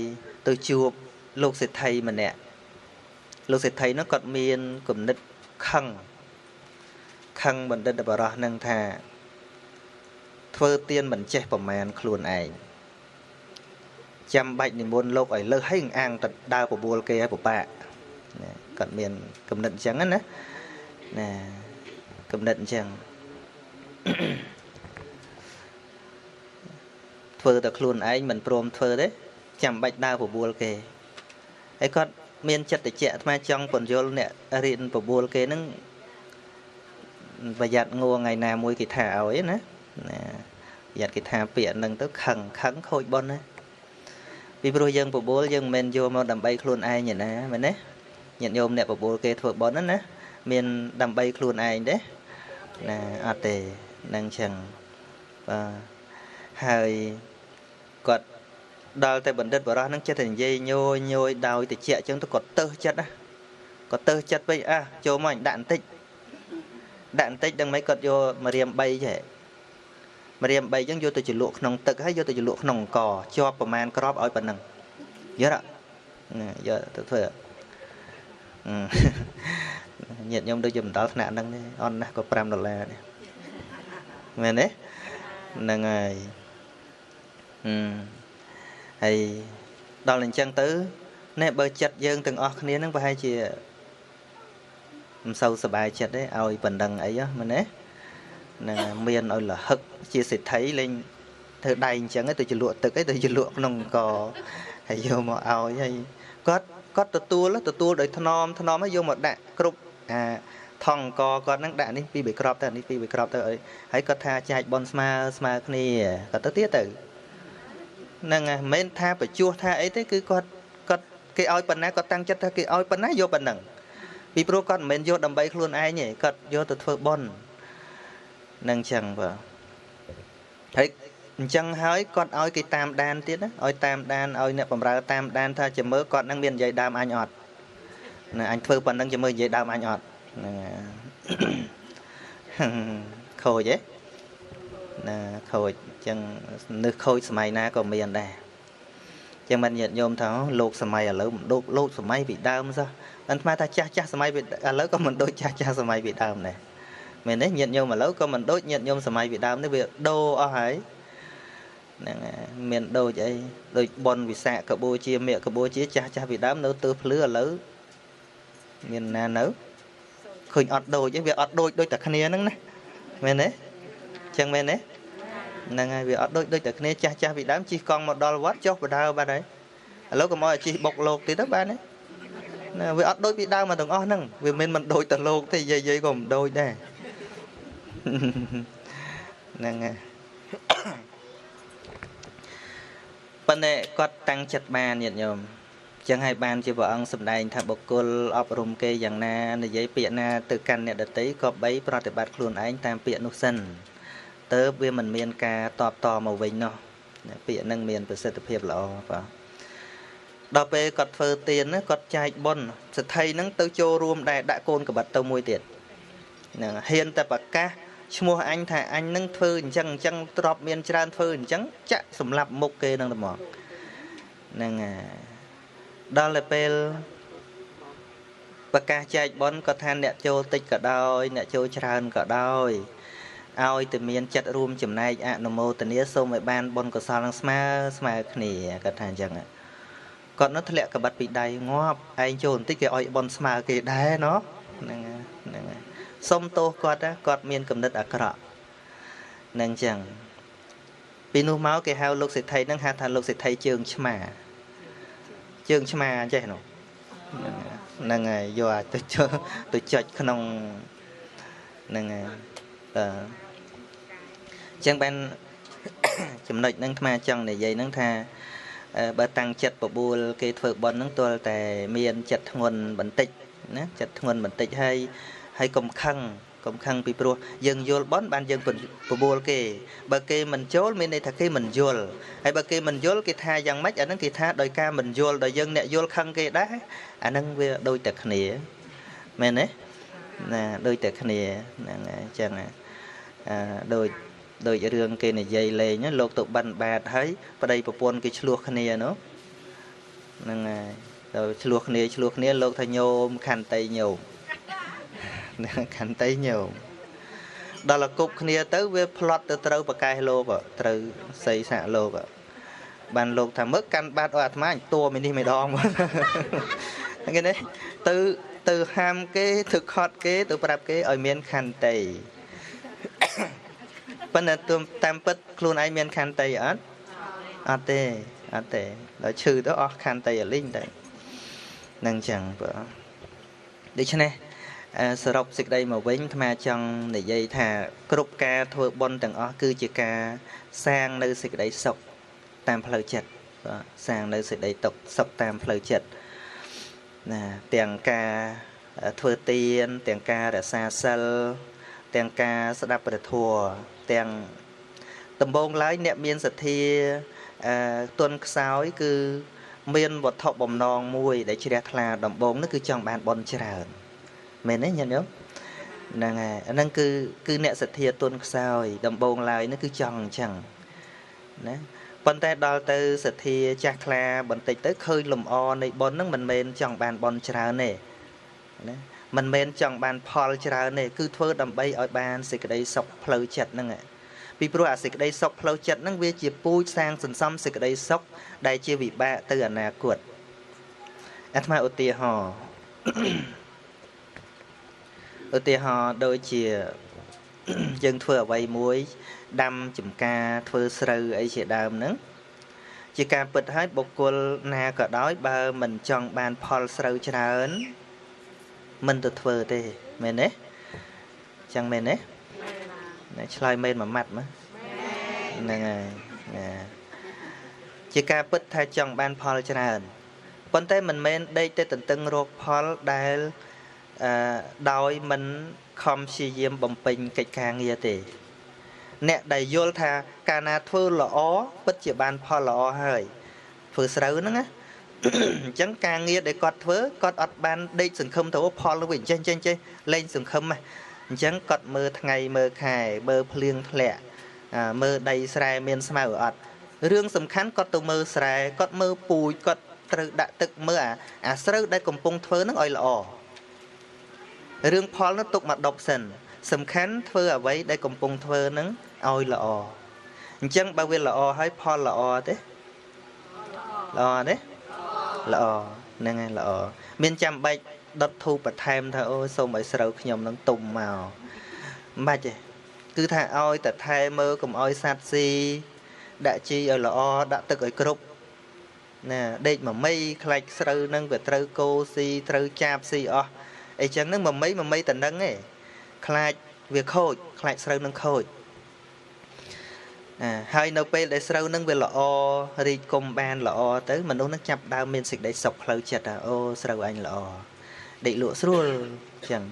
ទៅជួបលោកសេដ្ឋីម្នាក់លោកសេដ្ឋីនោះគាត់មានគំនិតខឹងបណ្ឌិតបរោះនឹងថាធ្វើទានមិនចេះប្រមាណខ្លួនឯងចាំបាច់និមន្តលោកឲ្យលើសឲ្យអាងទៅដើរបបួលគេឲ្យពិបាកណាគាត់មានគំនិតអញ្ចឹងណាណាគំនិតអញ្ចឹងធ្វើតែខ្លួនឯងមិនព្រមធ្វើទេចាំបាច់ដើរបបួលគេហើយគាត់មានចិត្តតិចអាត្មាចង់ពន្យល់អ្នករៀនបបួលគេហ្នឹងប្រយ័ត្នងថ្ងៃណាមួយគេថាឲ្យណាណាប្រយ័ត្នគេថាពាក្យហ្នឹងទៅខឹងខូចប៉ុនណាពីព្រោះយើងបបួលយើងមិនមែនយកមកដើម្បីខ្លួនឯងទេណាមែនទេញាតិញោមអ្នកបបួលគេធ្វើបុណ្យហ្នឹងណាមានដើម្បីខ្លួនឯងទេណាអត់ទេនឹងចឹងបាទហើយគាត់ដល់តែបណ្ឌិតបរោះហ្នឹងចិត្តតែនិយាយញយដោយតិចអញ្ចឹងទៅគាត់ទៅចិត្តណាគាត់ទៅចិត្តវិញអះចូលមកដាក់បន្តិចដឹងមិនគាត់យកមករៀម3ចេះមករៀម3អញ្ចឹងយកទៅជ្រលក់ក្នុងទឹកហើយយកទៅជ្រលក់ក្នុងអង្គជាប់ប្រមាណក្របឲ្យប៉ុណ្ណឹងយល់ណាយកទៅធ្វើញាតិញោមដូចជាមិនដល់ថ្នាក់ហ្នឹងទេអន់ណាស់ក៏5ដុល្លារដែរមែនទេហ្នឹងហើយហើយដល់អញ្ចឹងទៅនេះបើចិត្តយើងទាំងអស់គ្នាហ្នឹងប្រហែលជាមិនសូវសប្បាយចិត្តទេឲ្យបណ្ដឹងអីហ៎មែនទេណាមានឲ្យលហឹកជាសេដ្ឋីលេងធ្វើដៃអញ្ចឹងទៅជ្រលក់ទឹកអីទៅជ្រលក់ក្នុងកហើយយកមកឲ្យហើយគាត់ទទួលដោយថ្នមហើយយកមកដាក់គ្រប់អាថងកគាត់ហ្នឹងដាក់នេះពីរបីក្របទៅនេះពីរបីក្របទៅអីហើយគាត់ថាចែកបនស្មើគ្នាគាត់ទៅទៀតទៅហ្នឹងហើយមិនមែនថាបញ្ជួសថាអីទេគឺគាត់គេឲ្យប៉ុណ្ណាគាត់តាំងចិត្តថាគេឲ្យប៉ុណ្ណាយកប៉ុណ្ណឹងពីព្រោះគាត់មិនមែនយកដើម្បីខ្លួនឯងទេគាត់យកទៅធ្វើបុណ្យនឹងចឹងបាទហើយអញ្ចឹងហើយគាត់ឲ្យគេតាមដានទៀតណាឲ្យតាមដានឲ្យអ្នកបម្រើតាមដានថាជាមើលគាត់នឹងមាននិយាយដើមអញអត់ណាអញធ្វើប៉ុណ្ណឹងជាមើលនិយាយដើមអញអត់ហ្នឹងខូចទេ ណាខូចអញ្ចឹងនឹកខូចសម័យណាក៏មានដែរចឹងមិនញាតិញោមថាលោកសម័យឥឡូវមិនដូចលោកសម័យពីដើមសោះអាត្មាថាចាស់ចាស់សម័យពីឥឡូវក៏មិនដូចចាស់ចាស់សម័យពីដើមដែរមែនទេញាតិញោមឥឡូវក៏មិនដូចញាតិញោមសម័យពីដើមនេះវាដូរអស់ហើយហ្នឹងមានដូចអីដូចប៉ុនវិសាខកបូជាមគ្គកបូជាចាស់ចាស់ពីដើមនៅទើភ្លឺឥឡូវមានណានៅឃើញអត់ដូចទេវាអត់ដូចដូចតែគ្នាហ្នឹងណាមែនទេចឹងមែនទេហ្នឹងហើយវាអត់ដូចដូចតែគ្នាចាស់ចាស់ពីដើមជិះកង់មកដល់វត្តចុះបដើបាត់ហើយឥឡូវក៏មកឲ្យជិះបុកលោកទៀតទៅបានទេណាវាអត់ដូចពីដើមមកទាំងអស់ហ្នឹងវាមិនដូចតែលោកទេយាយៗក៏មិនដូចដែរហ្នឹងហើយប៉ុន្តែគាត់តាំងចិត្តបានញាតិញោមចឹងហើយបានជាព្រះអង្គសម្ដែងថាបុគ្គលអប់រំគេយ៉ាងណានិយាយពាក្យណាទៅកាន់អ្នកដទៃក៏បីប្រតិបត្តិខ្លួនឯងតាមពាក្យនោះសិនទៅវាមិនមានការតបតមកវិញនោះពាក្យនឹងមានប្រសិទ្ធភាពល្អបាទដល់ពេលគាត់ធ្វើទានណាគាត់ចែកបុណ្យសេដ្ឋីហ្នឹងទៅចូលរួមដែរដាក់កូនកបិតទៅមួយទៀតហ្នឹងហ៊ានតែប្រកាសឈ្មោះអញថាអញនឹងធ្វើអញ្ចឹងអញ្ចឹងទ្របមានច្រើនធ្វើអញ្ចឹងចាក់សម្លាប់មុខគេនឹងតែមកហ្នឹងដល់ទៅពេលប្រកាសចែកបុណ្យគាត់ថាអ្នកចូលតិចក៏ដោយអ្នកចូលច្រើនក៏ដោយឲ្យតែមានចិត្តរួមចំណែកអនុមោទនាសូមឲ្យបានបុណ្យកុសលនឹងស្មើស្មើគ្នាគាត់ថាអញ្ចឹងគាត់នោះធ្លាក់កបិតពីដៃងាប់ឯងចូលបន្តិចគេឲ្យបុណ្យស្មើគេដែរណោះហ្នឹងហ្នឹងសុំទោសគាត់គាត់មានគំនិតអាក្រក់ហ្នឹងអញ្ចឹងពីនោះមកគេហៅលោកសេដ្ឋីហ្នឹងហៅថាលោកសេដ្ឋីជើងឆ្មាជើងឆ្មាចេះនោះហ្នឹងហើយយកអាទៅចុចក្នុងហ្នឹងហើយអញ្ចឹងបានចំណុចហ្នឹងអាត្មាចង់និយាយហ្នឹងថាបើតាំងចិត្តបបួលគេធ្វើបុណ្យហ្នឹងទាល់តែមានចិត្តធ្ងន់បន្តិចណាចិត្តធ្ងន់បន្តិចហើយហើយកុំខឹងកុំខឹងពីព្រោះយើងយល់បុណ្យបានយើងបបួលគេបើគេមិនចូលមានន័យថាគេមិនយល់ហើយបើគេមិនយល់គេថាយ៉ាងម៉េចអាហ្នឹងគេថាដោយការមិនយល់ដោយយើងអ្នកយល់ខឹងគេដែរអាហ្នឹងវាដូចតែគ្នាមែនទេណាដូចតែគ្នាហ្នឹងអញ្ចឹងដូចរឿងគេនិយាយលេងលោកទៅបិណ្ឌបាតហើយប្តីប្រពន្ធគេឆ្លោះគ្នានោះហ្នឹងហើយទៅឆ្លោះគ្នាលោកថាញោមខន្តីញោមខន្តីញោមដល់គប់គ្នាទៅវាផ្លត់ទៅត្រូវប្រកែសលោកត្រូវសីសាកលោកបានលោកថាមើលកាន់បាតឲ្យអាត្មាតួមីនេះម្ដងគេនេះទៅហាមគេទៅខត់គេទៅប្រាប់គេឲ្យមានខន្តីប៉ុន្តែតាមពិតខ្លួនឯងមានខន្តីអត់អត់ទេអត់ទេដល់ឈឺទៅអស់ខន្តីអលីងទៅនឹងចឹងបើដូច្នេះសរុបសេចក្តីមកវិញអាត្មាចង់និយាយថាគ្រប់ការធ្វើបុណ្យទាំងអស់គឺជាការសាងនៅសេចក្តីសុខតាមផ្លូវចិត្តបាទសាងនៅសេចក្តីទុក្ខសុខតាមផ្លូវចិត្តណាទាំងការធ្វើទានទាំងការរក្សាសិលទាំងការស្ដាប់ព្រះធម៌ទាំងដំបូងឡើយអ្នកមានសទ្ធាទន់ខ្សោយគឺមានវត្ថុបំណងមួយដែលជ្រះថ្លាដំបូងនោះគឺចង់បានបុណ្យច្រើនមែនទេញាតិញោមហ្នឹងហើយអាហ្នឹងគឺអ្នកសទ្ធាទន់ខ្សោយដំបូងឡើយនោះគឺចង់អញ្ចឹងណាប៉ុន្តែដល់ទៅសទ្ធាចាស់ថ្លាបន្តិចទៅឃើញលំអនៃបុណ្យហ្នឹងមិនមែនចង់បានបុណ្យច្រើនទេណាមិនមែនចង់បានផលច្រើនទេគឺធ្វើដើម្បីឲ្យបានសេចក្តីសុខផ្លូវចិត្តហ្នឹងពីព្រោះអាសេចក្តីសុខផ្លូវចិត្តហ្នឹងវាជាពូជសាងសន្សំសេចក្តីសុខដែលជាវិបាកទៅអនាគតអាត្មាឧទាហរណ៍ឧទាហរណ៍ដូចជាយើងធ្វើអ្វីមួយដាំចំការធ្វើស្រូវអីជាដើមហ្នឹងជាការពិតហើយបុគ្គលណាក៏ដោយបើមិនចង់បានផលស្រូវច្រើនមិនទៅធ្វើទេមែនទេចឹងមែនទេឆ្លើយមែនមួយម៉ាត់មើលហ្នឹងហើយជាការពិតថាចង់បានផលច្រើនប៉ុន្តែមិនមែនដេកទៅទន្ទឹងរកផលដែលដោយមិនខំព្យាយាមបំពេញកិច្ចការងារទេអ្នកដែលយល់ថាកាលណាធ្វើល្អពិតជាបានផលល្អហើយធ្វើស្រូវហ្នឹងណាអញ្ចឹងការងារដែលគាត់ធ្វើគាត់អត់បានដេកសង្ឃឹមទៅផលនោះវិញចេះចេះចេះលែងសង្ឃឹម អញ្ចឹងគាត់មើលថ្ងៃមើលខែមើលភ្លៀងធ្លាក់ មើលដីស្រែមានស្មៅអត់រឿងសំខាន់គាត់ទៅមើលស្រែគាត់មើលពូជគាត់ត្រូវដាក់ទឹកមើលអាស្រូវដែលកំពុងធ្វើនឹងឲ្យល្អរឿងផលនោះទុកមកដប់សិនសំខាន់ធ្វើអ្វីដែលកំពុងធ្វើនឹងឲ្យល្អអញ្ចឹងបើវាល្អហើយផលល្អទេល្អទេល្អហ្នឹងហើយល្អមានចាំបាច់ដុតធូបបន្ថែមថាអូសូមឲ្យស្រូវខ្ញុំនឹងទុំមកមិនបាច់ទេគឺថាឲ្យតែថែមើលកុំឲ្យសត្វស៊ីដាក់ជីឲ្យល្អដាក់ទឹកឲ្យគ្រប់ណាដេកមមីខ្លាច់ស្រូវនឹងវាត្រូវគោស៊ីត្រូវចាបស៊ីអស់អីចឹងហ្នឹងមមីតនឹងឯងខ្លាចវាខូចខ្លាចស្រូវនឹងខូចណាហើយនៅពេលដែលស្រូវនឹងវាល្អរីកគុំបានល្អទៅមនុស្សនឹងចាប់ដើមមានសេចក្តីសុខផ្លូវចិត្តថាអូស្រូវអញល្អដេកលក់ស្រួលចឹង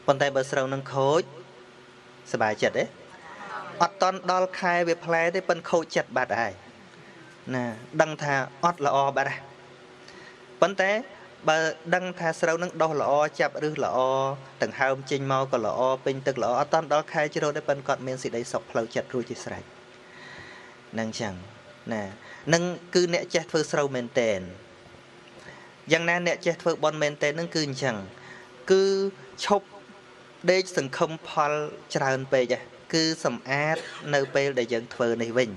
ប៉ុន្តែបើស្រូវនឹងខូចសบายចិត្តទេអត់តន់ដល់ខែវាផ្លែទេប៉ិនខូចចិត្តបាត់ហើយណាដឹងថាអត់ល្អបាត់ហើយប៉ុន្តែបើដឹងថាស្រូវនឹងដុះល្អចាប់រឹសល្អដង្ហើមចេញមកក៏ល្អពេញទឹកល្អអត់តន់ដល់ខែជ្រោះទេប៉ិនគាត់មានសេចក្តីសុខផ្លូវចិត្តរួចជាស្រេចនឹងចឹងណានឹងគឺអ្នកចេះធ្វើស្រូវមែនតែនយ៉ាងណាអ្នកចេះធ្វើបន់មែនតែននឹងគឺអញ្ចឹងគឺឈប់ដេកសង្ឃឹមផលច្រើនពេកគឺសម្អាតនៅពេលដែលយើងធ្វើនេះវិញ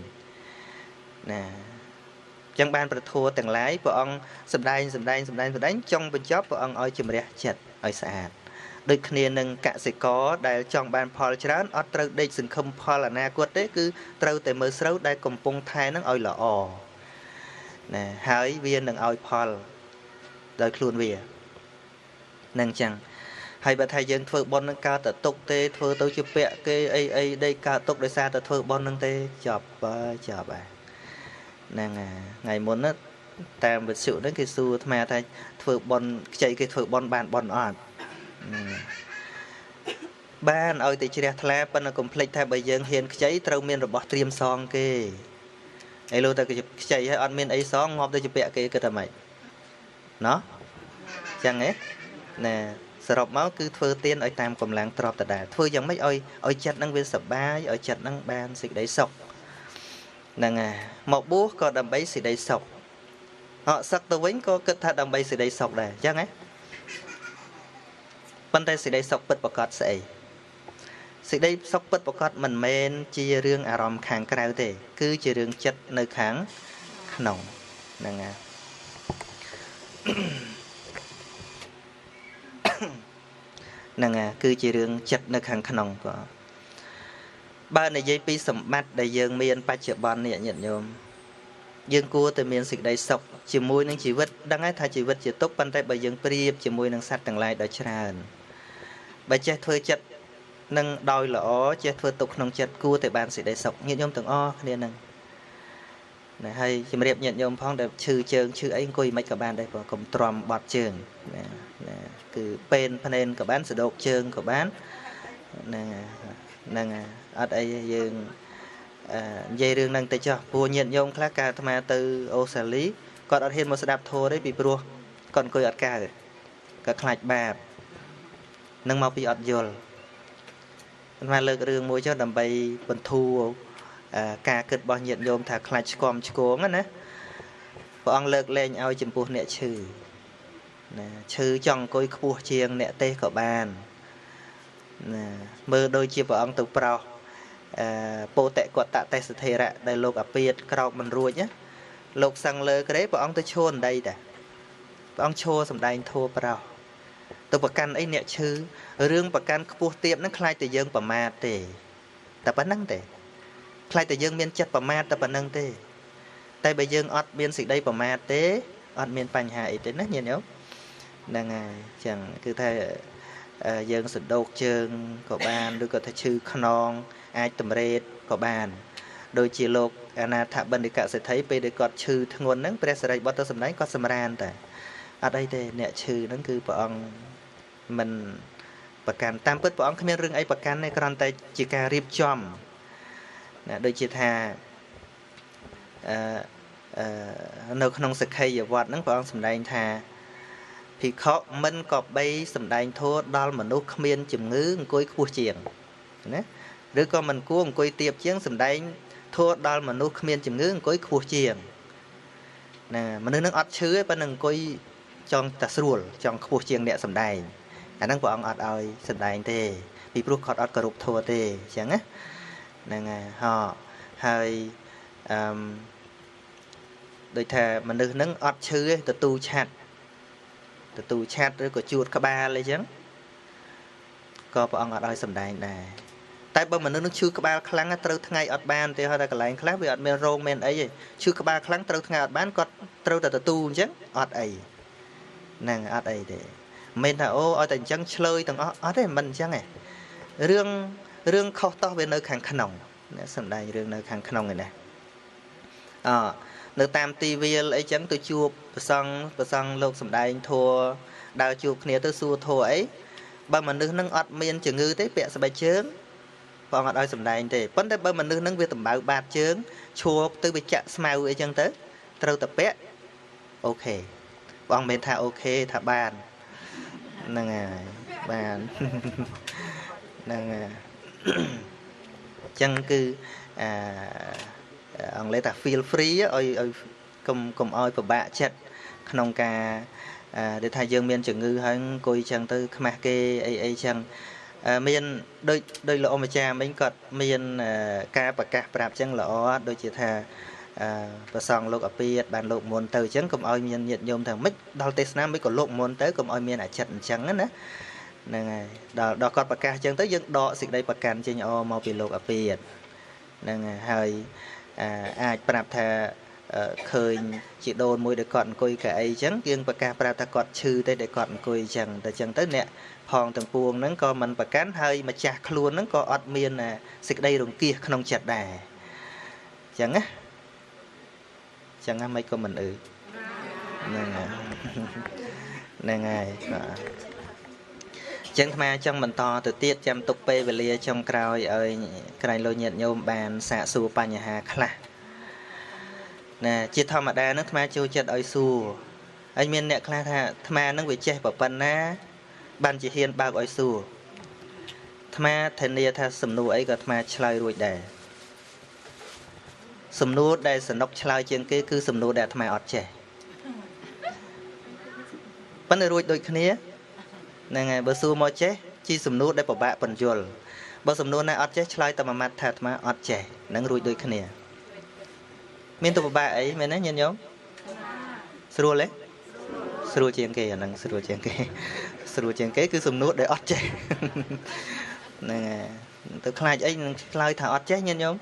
ណាចឹងបានប្រធัวទាំងឡាយព្រះអង្គសម្ដែងសម្ដែងសម្ដែងសម្ដែងចុងបញ្ចប់ព្រះអង្គឲ្យជំរះចិត្តឲ្យស្អាតដូចគ្នានឹងកសិករដែលចង់បានផលច្រើនអត់ត្រូវដេកសង្ឃឹមផលអនាគតទេគឺត្រូវតែមើលស្រូវដែលកំពុងថែនឹងឲ្យល្អណាហើយវានឹងឲ្យផលដោយខ្លួនវានឹងចឹងហើយបើថាយើងធ្វើបុណ្យនឹងកើតតែទុកទេធ្វើទៅជាពាក់គេអីអីដេកកើតទុកដោយសារតែធ្វើបុណ្យនឹងទេចប់ហើយចប់ហើយហ្នឹងថ្ងៃមុនណាតាមវិទ្យុហ្នឹងគេសួរអាត្មាថាធ្វើបុណ្យខ្ចីគេធ្វើបុណ្យបានបុណ្យអត់បានឲ្យតែជ្រះថ្លាប៉ុន្តែកុំភ្លេចថាបើយើងហ៊ានខ្ចីត្រូវមានរបស់ត្រៀមសងគេឥឡូវតែខ្ចីហើយអត់មានអីសងងាប់ទៅជាពាក់គេគិតថាម៉េចណោះចឹងហ៎ណាសរុបមកគឺធ្វើទានឲ្យតាមកម្លាំងទ្រព្យដដែលធ្វើយ៉ាងម៉េចឲ្យចិត្តនឹងវាសប្បាយឲ្យចិត្តនឹងបានសេចក្តីសុខហ្នឹងហើយមកបួសក៏ដើម្បីសេចក្តីសុខអត់សឹកទៅវិញក៏គិតថាដើម្បីសេចក្តីសុខដែរអញ្ចឹងហ៎ប៉ុន្តែសេចក្តីសុខពិតប្រាកដស្អីសេចក្តីសុខពិតប្រាកដមិនមែនជារឿងអារម្មណ៍ខាងក្រៅទេគឺជារឿងចិត្តនៅខាងក្នុងហ្នឹងហើយហ្នឹងហើយគឺជារឿងចិត្តនៅខាងក្នុងបងបើនិយាយពីសម្បត្តិដែលយើងមានបច្ចុប្បន្ននេះញាតិញោមយើងគួរតែមានសេចក្តីសុខជាមួយនឹងជីវិតដឹងហើយថាជីវិតជាទុក្ខប៉ុន្តែបើយើងប្រៀបជាមួយនឹងសត្វទាំងឡាយដ៏ច្រើនបើចេះធ្វើចិត្តនឹងដោយល្អចេះធ្វើទុក្ខក្នុងចិត្តគួរតែបានសេចក្តីសុខញាតិញោមទាំងអស់គ្នានឹងណាហើយជំរាបញាតិញោមផងដែលឈឺជើងឈឺអីអង្គុយមិនក៏បានដែរបងកុំទ្រាំបត់ជើងណាណាគឺពេនភ្នែនក៏បានសដោកជើងក៏បានហ្នឹងហ្នឹងអត់អីយើងនិយាយរឿងហ្នឹងទៅចុះព្រោះញាតិញោមខ្លះកាលអាត្មាទៅអូស្ត្រាលីគាត់អត់ហ៊ានមកស្ដាប់ធម៌ទេពីព្រោះគាត់អង្គុយអត់កើតគាត់ខ្លាចបាបនឹងមកពីអត់យល់អាត្មាលើករឿងមួយចុះដើម្បីបន្ធូរការគិតរបស់ញាតិញោមថាខ្លាចឆ្គាំឆ្គងណាព្រះអង្គលើកលែងឲ្យចំពោះអ្នកឈឺណាឈឺចង់អង្គុយខ្ពស់ជាងអ្នកទេសក៏បានណាមើលដូចជាព្រះអង្គទៅប្រោសពោតិកតតេសធិរៈដែលលោកអាពាធក្រោកមិនរួចណាលោកសឹងលើក្រេព្រះអង្គទៅឈរដីតាព្រះអង្គឈរសំដែងធัวប្រោសទៅប្រកាន់អីអ្នកឈឺរឿងប្រកាន់ខ្ពស់ទាបហ្នឹងខ្លាចតែយើងប្រមាទទេតែប៉ុណ្្នឹងទេខ្លាចតែយើងមានចិត្តប្រមាទតែប៉ុណ្្នឹងទេតែបើយើងអត់មានសេចក្តីប្រមាទទេអត់មានបញ្ហាអីទេណាញាតិញោមហ្នឹងហើយចឹងគឺថាយើងសដោកជើងក៏បានឬក៏ថាឈឺខ្នងអាចតម្រេតក៏បានដូចជាលោកអនាថបណ្ឌិកសេដ្ឋីពេលដែលគាត់ឈឺធ្ងន់ហ្នឹងព្រះសិរីបុត្រទៅសម្ដែងគាត់សម្រានតែអត់អីទេអ្នកឈឺហ្នឹងគឺព្រះអង្គមិនប្រកាន់តាមពិតព្រះអង្គគ្មានរឿងអីប្រកាន់ទេគ្រាន់តែជាការរៀបចំណាដូចជាថានៅក្នុងសិក្ខីយវត្តហ្នឹងព្រះអង្គសម្ដែងថាភិក្ខុមិនក៏បីសម្ដែងធម៌ដល់មនុស្សគ្មានជំងឺអង្គុយខ្ពស់ជាងណា ឬក៏មិនគួរអង្គុយទៀបជាងសម្ដែងធัวដល់មនុស្សគ្មានជំងឺអង្គុយខ្ពស់ជាងណាមនុស្សនឹងអត់ឈឺទេប៉ុន្តែអង្គុយចង់តែស្រួលចង់ខ្ពស់ជាងអ្នកសម្ដែងអាហ្នឹងព្រះអង្គអត់ឲ្យសម្ដែងទេពីព្រោះគាត់អត់គោរពធัวទេអញ្ចឹងណាហ្នឹងហើយហោហើយអឺដូចថាមនុស្សហ្នឹងអត់ឈឺទេទទួលឆាត់ឬក៏ជួតក្បាលអីចឹងក៏ព្រះអង្គអត់ឲ្យសម្ដែងដែរតែបើមនុស្សនឹងឈឺក្បាលខ្លាំងត្រូវថ្ងៃអត់បានទេហើយតែកន្លែងខ្លះវាអត់មានរោងមានអីទេឈឺក្បាលខ្លាំងត្រូវថ្ងៃអត់បានគាត់ត្រូវតែទទួលអញ្ចឹងអត់អីហ្នឹងអត់អីទេមិនថាអូឲ្យតែអញ្ចឹងឆ្លើយទាំងអស់អត់ទេមិនអញ្ចឹងទេរឿងខុសតោះវានៅខាងក្នុងអ្នកសម្ដែងរឿងនៅខាងក្នុងឯណាអនៅតាមទីវាលអីចឹងទៅជួបប្រសង់លោកសម្ដែងធัวដើរជួបគ្នាទៅសួរធัวអីបើមនុស្សនឹងអត់មានជំងឺទេពាក់ស្បែកជើងព្រះអង្គអត់ឲ្យសម្ដែងទេប៉ុន្តែបើមនុស្សនឹងវាដំបៅបាតជើងឈួរទៅវាចាក់ស្មៅអីចឹងទៅត្រូវតែពាក់អូខេព្រះអង្គមិនថាអូខេថាបានហ្នឹងហើយបានហ្នឹងហើយចឹងគឺអាអង់គ្លេសថា feel free ឲ្យកុំឲ្យពិបាកចិត្តក្នុងការដែលថាយើងមានជំងឺហើយអង្គុយចឹងទៅខ្មាស់គេអីចឹងមានដូចលោកអម្ចាស់មិញគាត់មានការប្រកាសប្រាប់ចឹងល្អដូចជាថាប្រសង់លោកអពាតបានលោកមុនទៅចឹងកុំឲ្យមានញាតិញោមថាម៉េចដល់ទេសនាមិនក៏លោកមុនទៅកុំឲ្យមានអាចិតអញ្ចឹងណាហ្នឹងហើយដល់គាត់ប្រកាសចឹងទៅយើងដកសេចក្តីប្រកាន់ចេញមកពីលោកអពាតហ្នឹងហើយអាចប្រាប់ថាឃើញជីដូនមួយដែលគាត់អង្គុយកៅអីចឹងយើងប្រកាសប្រាប់ថាគាត់ឈឺទេដែលគាត់អង្គុយចឹងតែចឹងទៅអ្នកផងទាំងពួងហ្នឹងក៏មិនប្រកាន់ហើយម្ចាស់ខ្លួនហ្នឹងក៏អត់មានសេចក្តីរង្គៀសក្នុងចិត្តដែរចឹងណាចឹងណាមិនក៏មិនអឺហ្នឹងហើយហ្នឹងហើយបាទចឹងអាត្មាចង់បន្តទៅទៀតចាំទុកពេលវេលាចុងក្រោយឲ្យក្រែងលោកញាតិញោមបានសាកសួរបញ្ហាខ្លះណាជាធម្មតានឹងអាត្មាចូលចិត្តឲ្យសួរហើយមានអ្នកខ្លះថាអាត្មានឹងវាចេះប៉ុណ្ណាបានជាហ៊ានបើកឲ្យសួរអាត្មាធានាថាសំណួរអីក៏អាត្មាឆ្លើយរួចដែរសំណួរដែលសនុកឆ្លើយជាងគេគឺសំណួរដែលអាត្មាអត់ចេះប៉ុន្តែរួចដូចគ្នាហ្នឹងហើយបើសួរមកចេះជាសំណួរដែលពិបាកពន្យល់បើសំណួរណាអត់ចេះឆ្លើយតែមួយម៉ាត់ថាអាត្មាអត់ចេះហ្នឹងរួចដូចគ្នាមានទៅពិបាកអីមែនទេញាតិញោមស្រួលទេស្រួលជាងគេអាហ្នឹងស្រួលជាងគេស្រួលជាងគេគឺសំណួរដែលអត់ចេះហ្នឹងហើយទៅខ្លាចអីនឹងឆ្លើយថាអត់ចេះញាតិញោម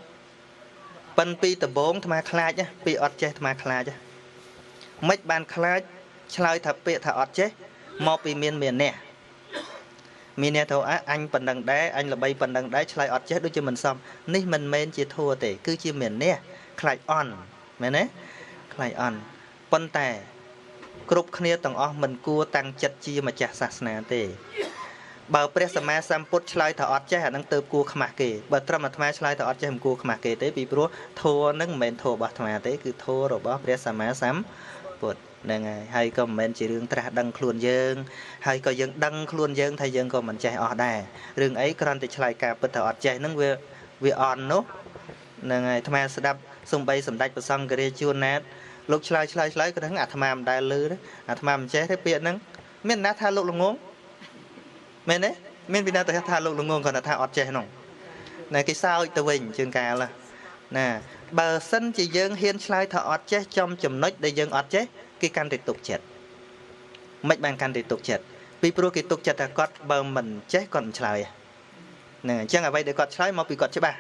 ប៉ិនពីដំបូងអាត្មាខ្លាចពីអត់ចេះអាត្មាខ្លាចមិនបានខ្លាចឆ្លើយថាពាក្យថាអត់ចេះមកពីមានអ្នកមានអ្នកទៅអញប៉ុណ្ណឹងដែរអញល្បីប៉ុណ្ណឹងដែរឆ្លើយអត់ចេះដូចជាមិនសមនេះមិនមែនជាធัวទេគឺជាមានអ្នកខ្លាចអន់មែនទេខ្លាចអន់ប៉ុន្តែគ្រប់គ្នាទាំងអស់មិនគួរតាំងចិត្តជាម្ចាស់សាសនាទេបើព្រះសម្មាសម្ពុទ្ធឆ្លើយថាអត់ចេះអានឹងទៅគួរខ្មាស់គេបើត្រឹមអាត្មាឆ្លើយថាអត់ចេះមិនគួរខ្មាស់គេទេពីព្រោះធัวនឹងមិនមែនធัวរបស់អាត្មាទេគឺធัวរបស់ព្រះសម្មាសម្ពុទ្ធហ្នឹងហើយហើយក៏មិនមែនជារឿងត្រាស់ដឹងខ្លួនយើងហើយក៏យើងដឹងខ្លួនយើងថាយើងក៏មិនចេះអស់ដែររឿងអីគ្រាន់តែឆ្លើយការពិតថាអត់ចេះហ្នឹងវាអន់នោះហ្នឹងហើយអាត្មាស្ដាប់សំបីសម្ដេចព្រះសង្ឃរាជជួនណាតលោកឆ្លើយគាត់ថាអាត្មាមិនដែលឮទេអាត្មាមិនចេះទេពាក្យហ្នឹងមានណាថាលោកល្ងងមែនទេមានពីណាទៅថាលោកល្ងងគាត់ថាអត់ចេះហ្នឹងណែគេសើចទៅវិញជាងកាលណាបើសិនជាយើងហ៊ានឆ្លើយថាអត់ចេះចំចំណុចដែលយើងអត់ចេះគេកាន់តែទុកចិត្តមិនបានកាន់តែទុកចិត្តពីព្រោះគេទុកចិត្តថាគាត់បើមិនចេះគាត់មិនឆ្លើយហ្នឹងអញ្ចឹងអ្វីដែលគាត់ឆ្លើយមកពីគាត់ច្បាស់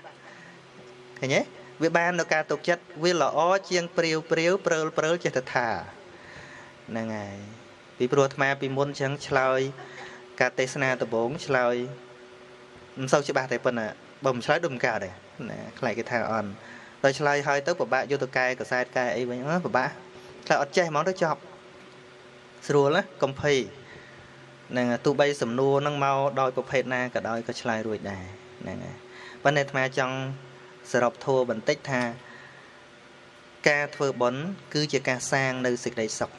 ឃើញទេវាបាននៅការទុកចិត្តវាល្អជាងព្រាវព្រាវព្រើលព្រើលចេះតែថាហ្នឹងហើយពីព្រោះអាត្មាពីមុនអញ្ចឹងឆ្លើយការទេសនាដំបូងឆ្លើយមិនសូវច្បាស់ទេប៉ុន្តែបើមិនឆ្លើយដូចមិនកើតទេណាខ្លាចគេថាអន់ដល់ឆ្លើយហើយទៅពិបាកយកទៅកែកសែតកែអីវិញពិបាកឆ្លើយអត់ចេះហ្មងទៅចប់ស្រួលណាកុំភ័យហ្នឹងទោះបីសំណួរហ្នឹងមកដោយប្រភេទណាក៏ដោយក៏ឆ្លើយរួចដែរហ្នឹងហើយប៉ុន្តែអាត្មាចង់សរុបធัวបន្តិចថាការធ្វើបុណ្យគឺជាការសាងនៅសេចក្តីសុខ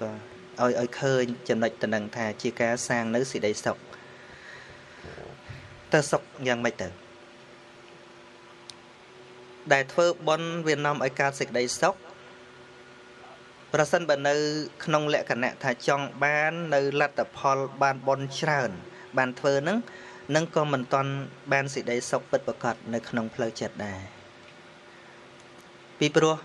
បាទឲ្យឃើញចំណុចតំណែងថាជាការសាងនៅសេចក្តីសុខតើសុខយ៉ាងម៉េចទៅ ដែលធ្វើបុណ្យវានាំឲ្យកើតសេចក្តីសុខប្រសិនបើនៅក្នុងលក្ខណៈថាចង់បាននៅលទ្ធផលបានបុណ្យច្រើនបានធ្វើហ្នឹងនឹងក៏មិនទាន់បានសេចក្តីសុខពិតប្រាកដនៅក្នុងផ្លូវចិត្តដែរពីព្រោះ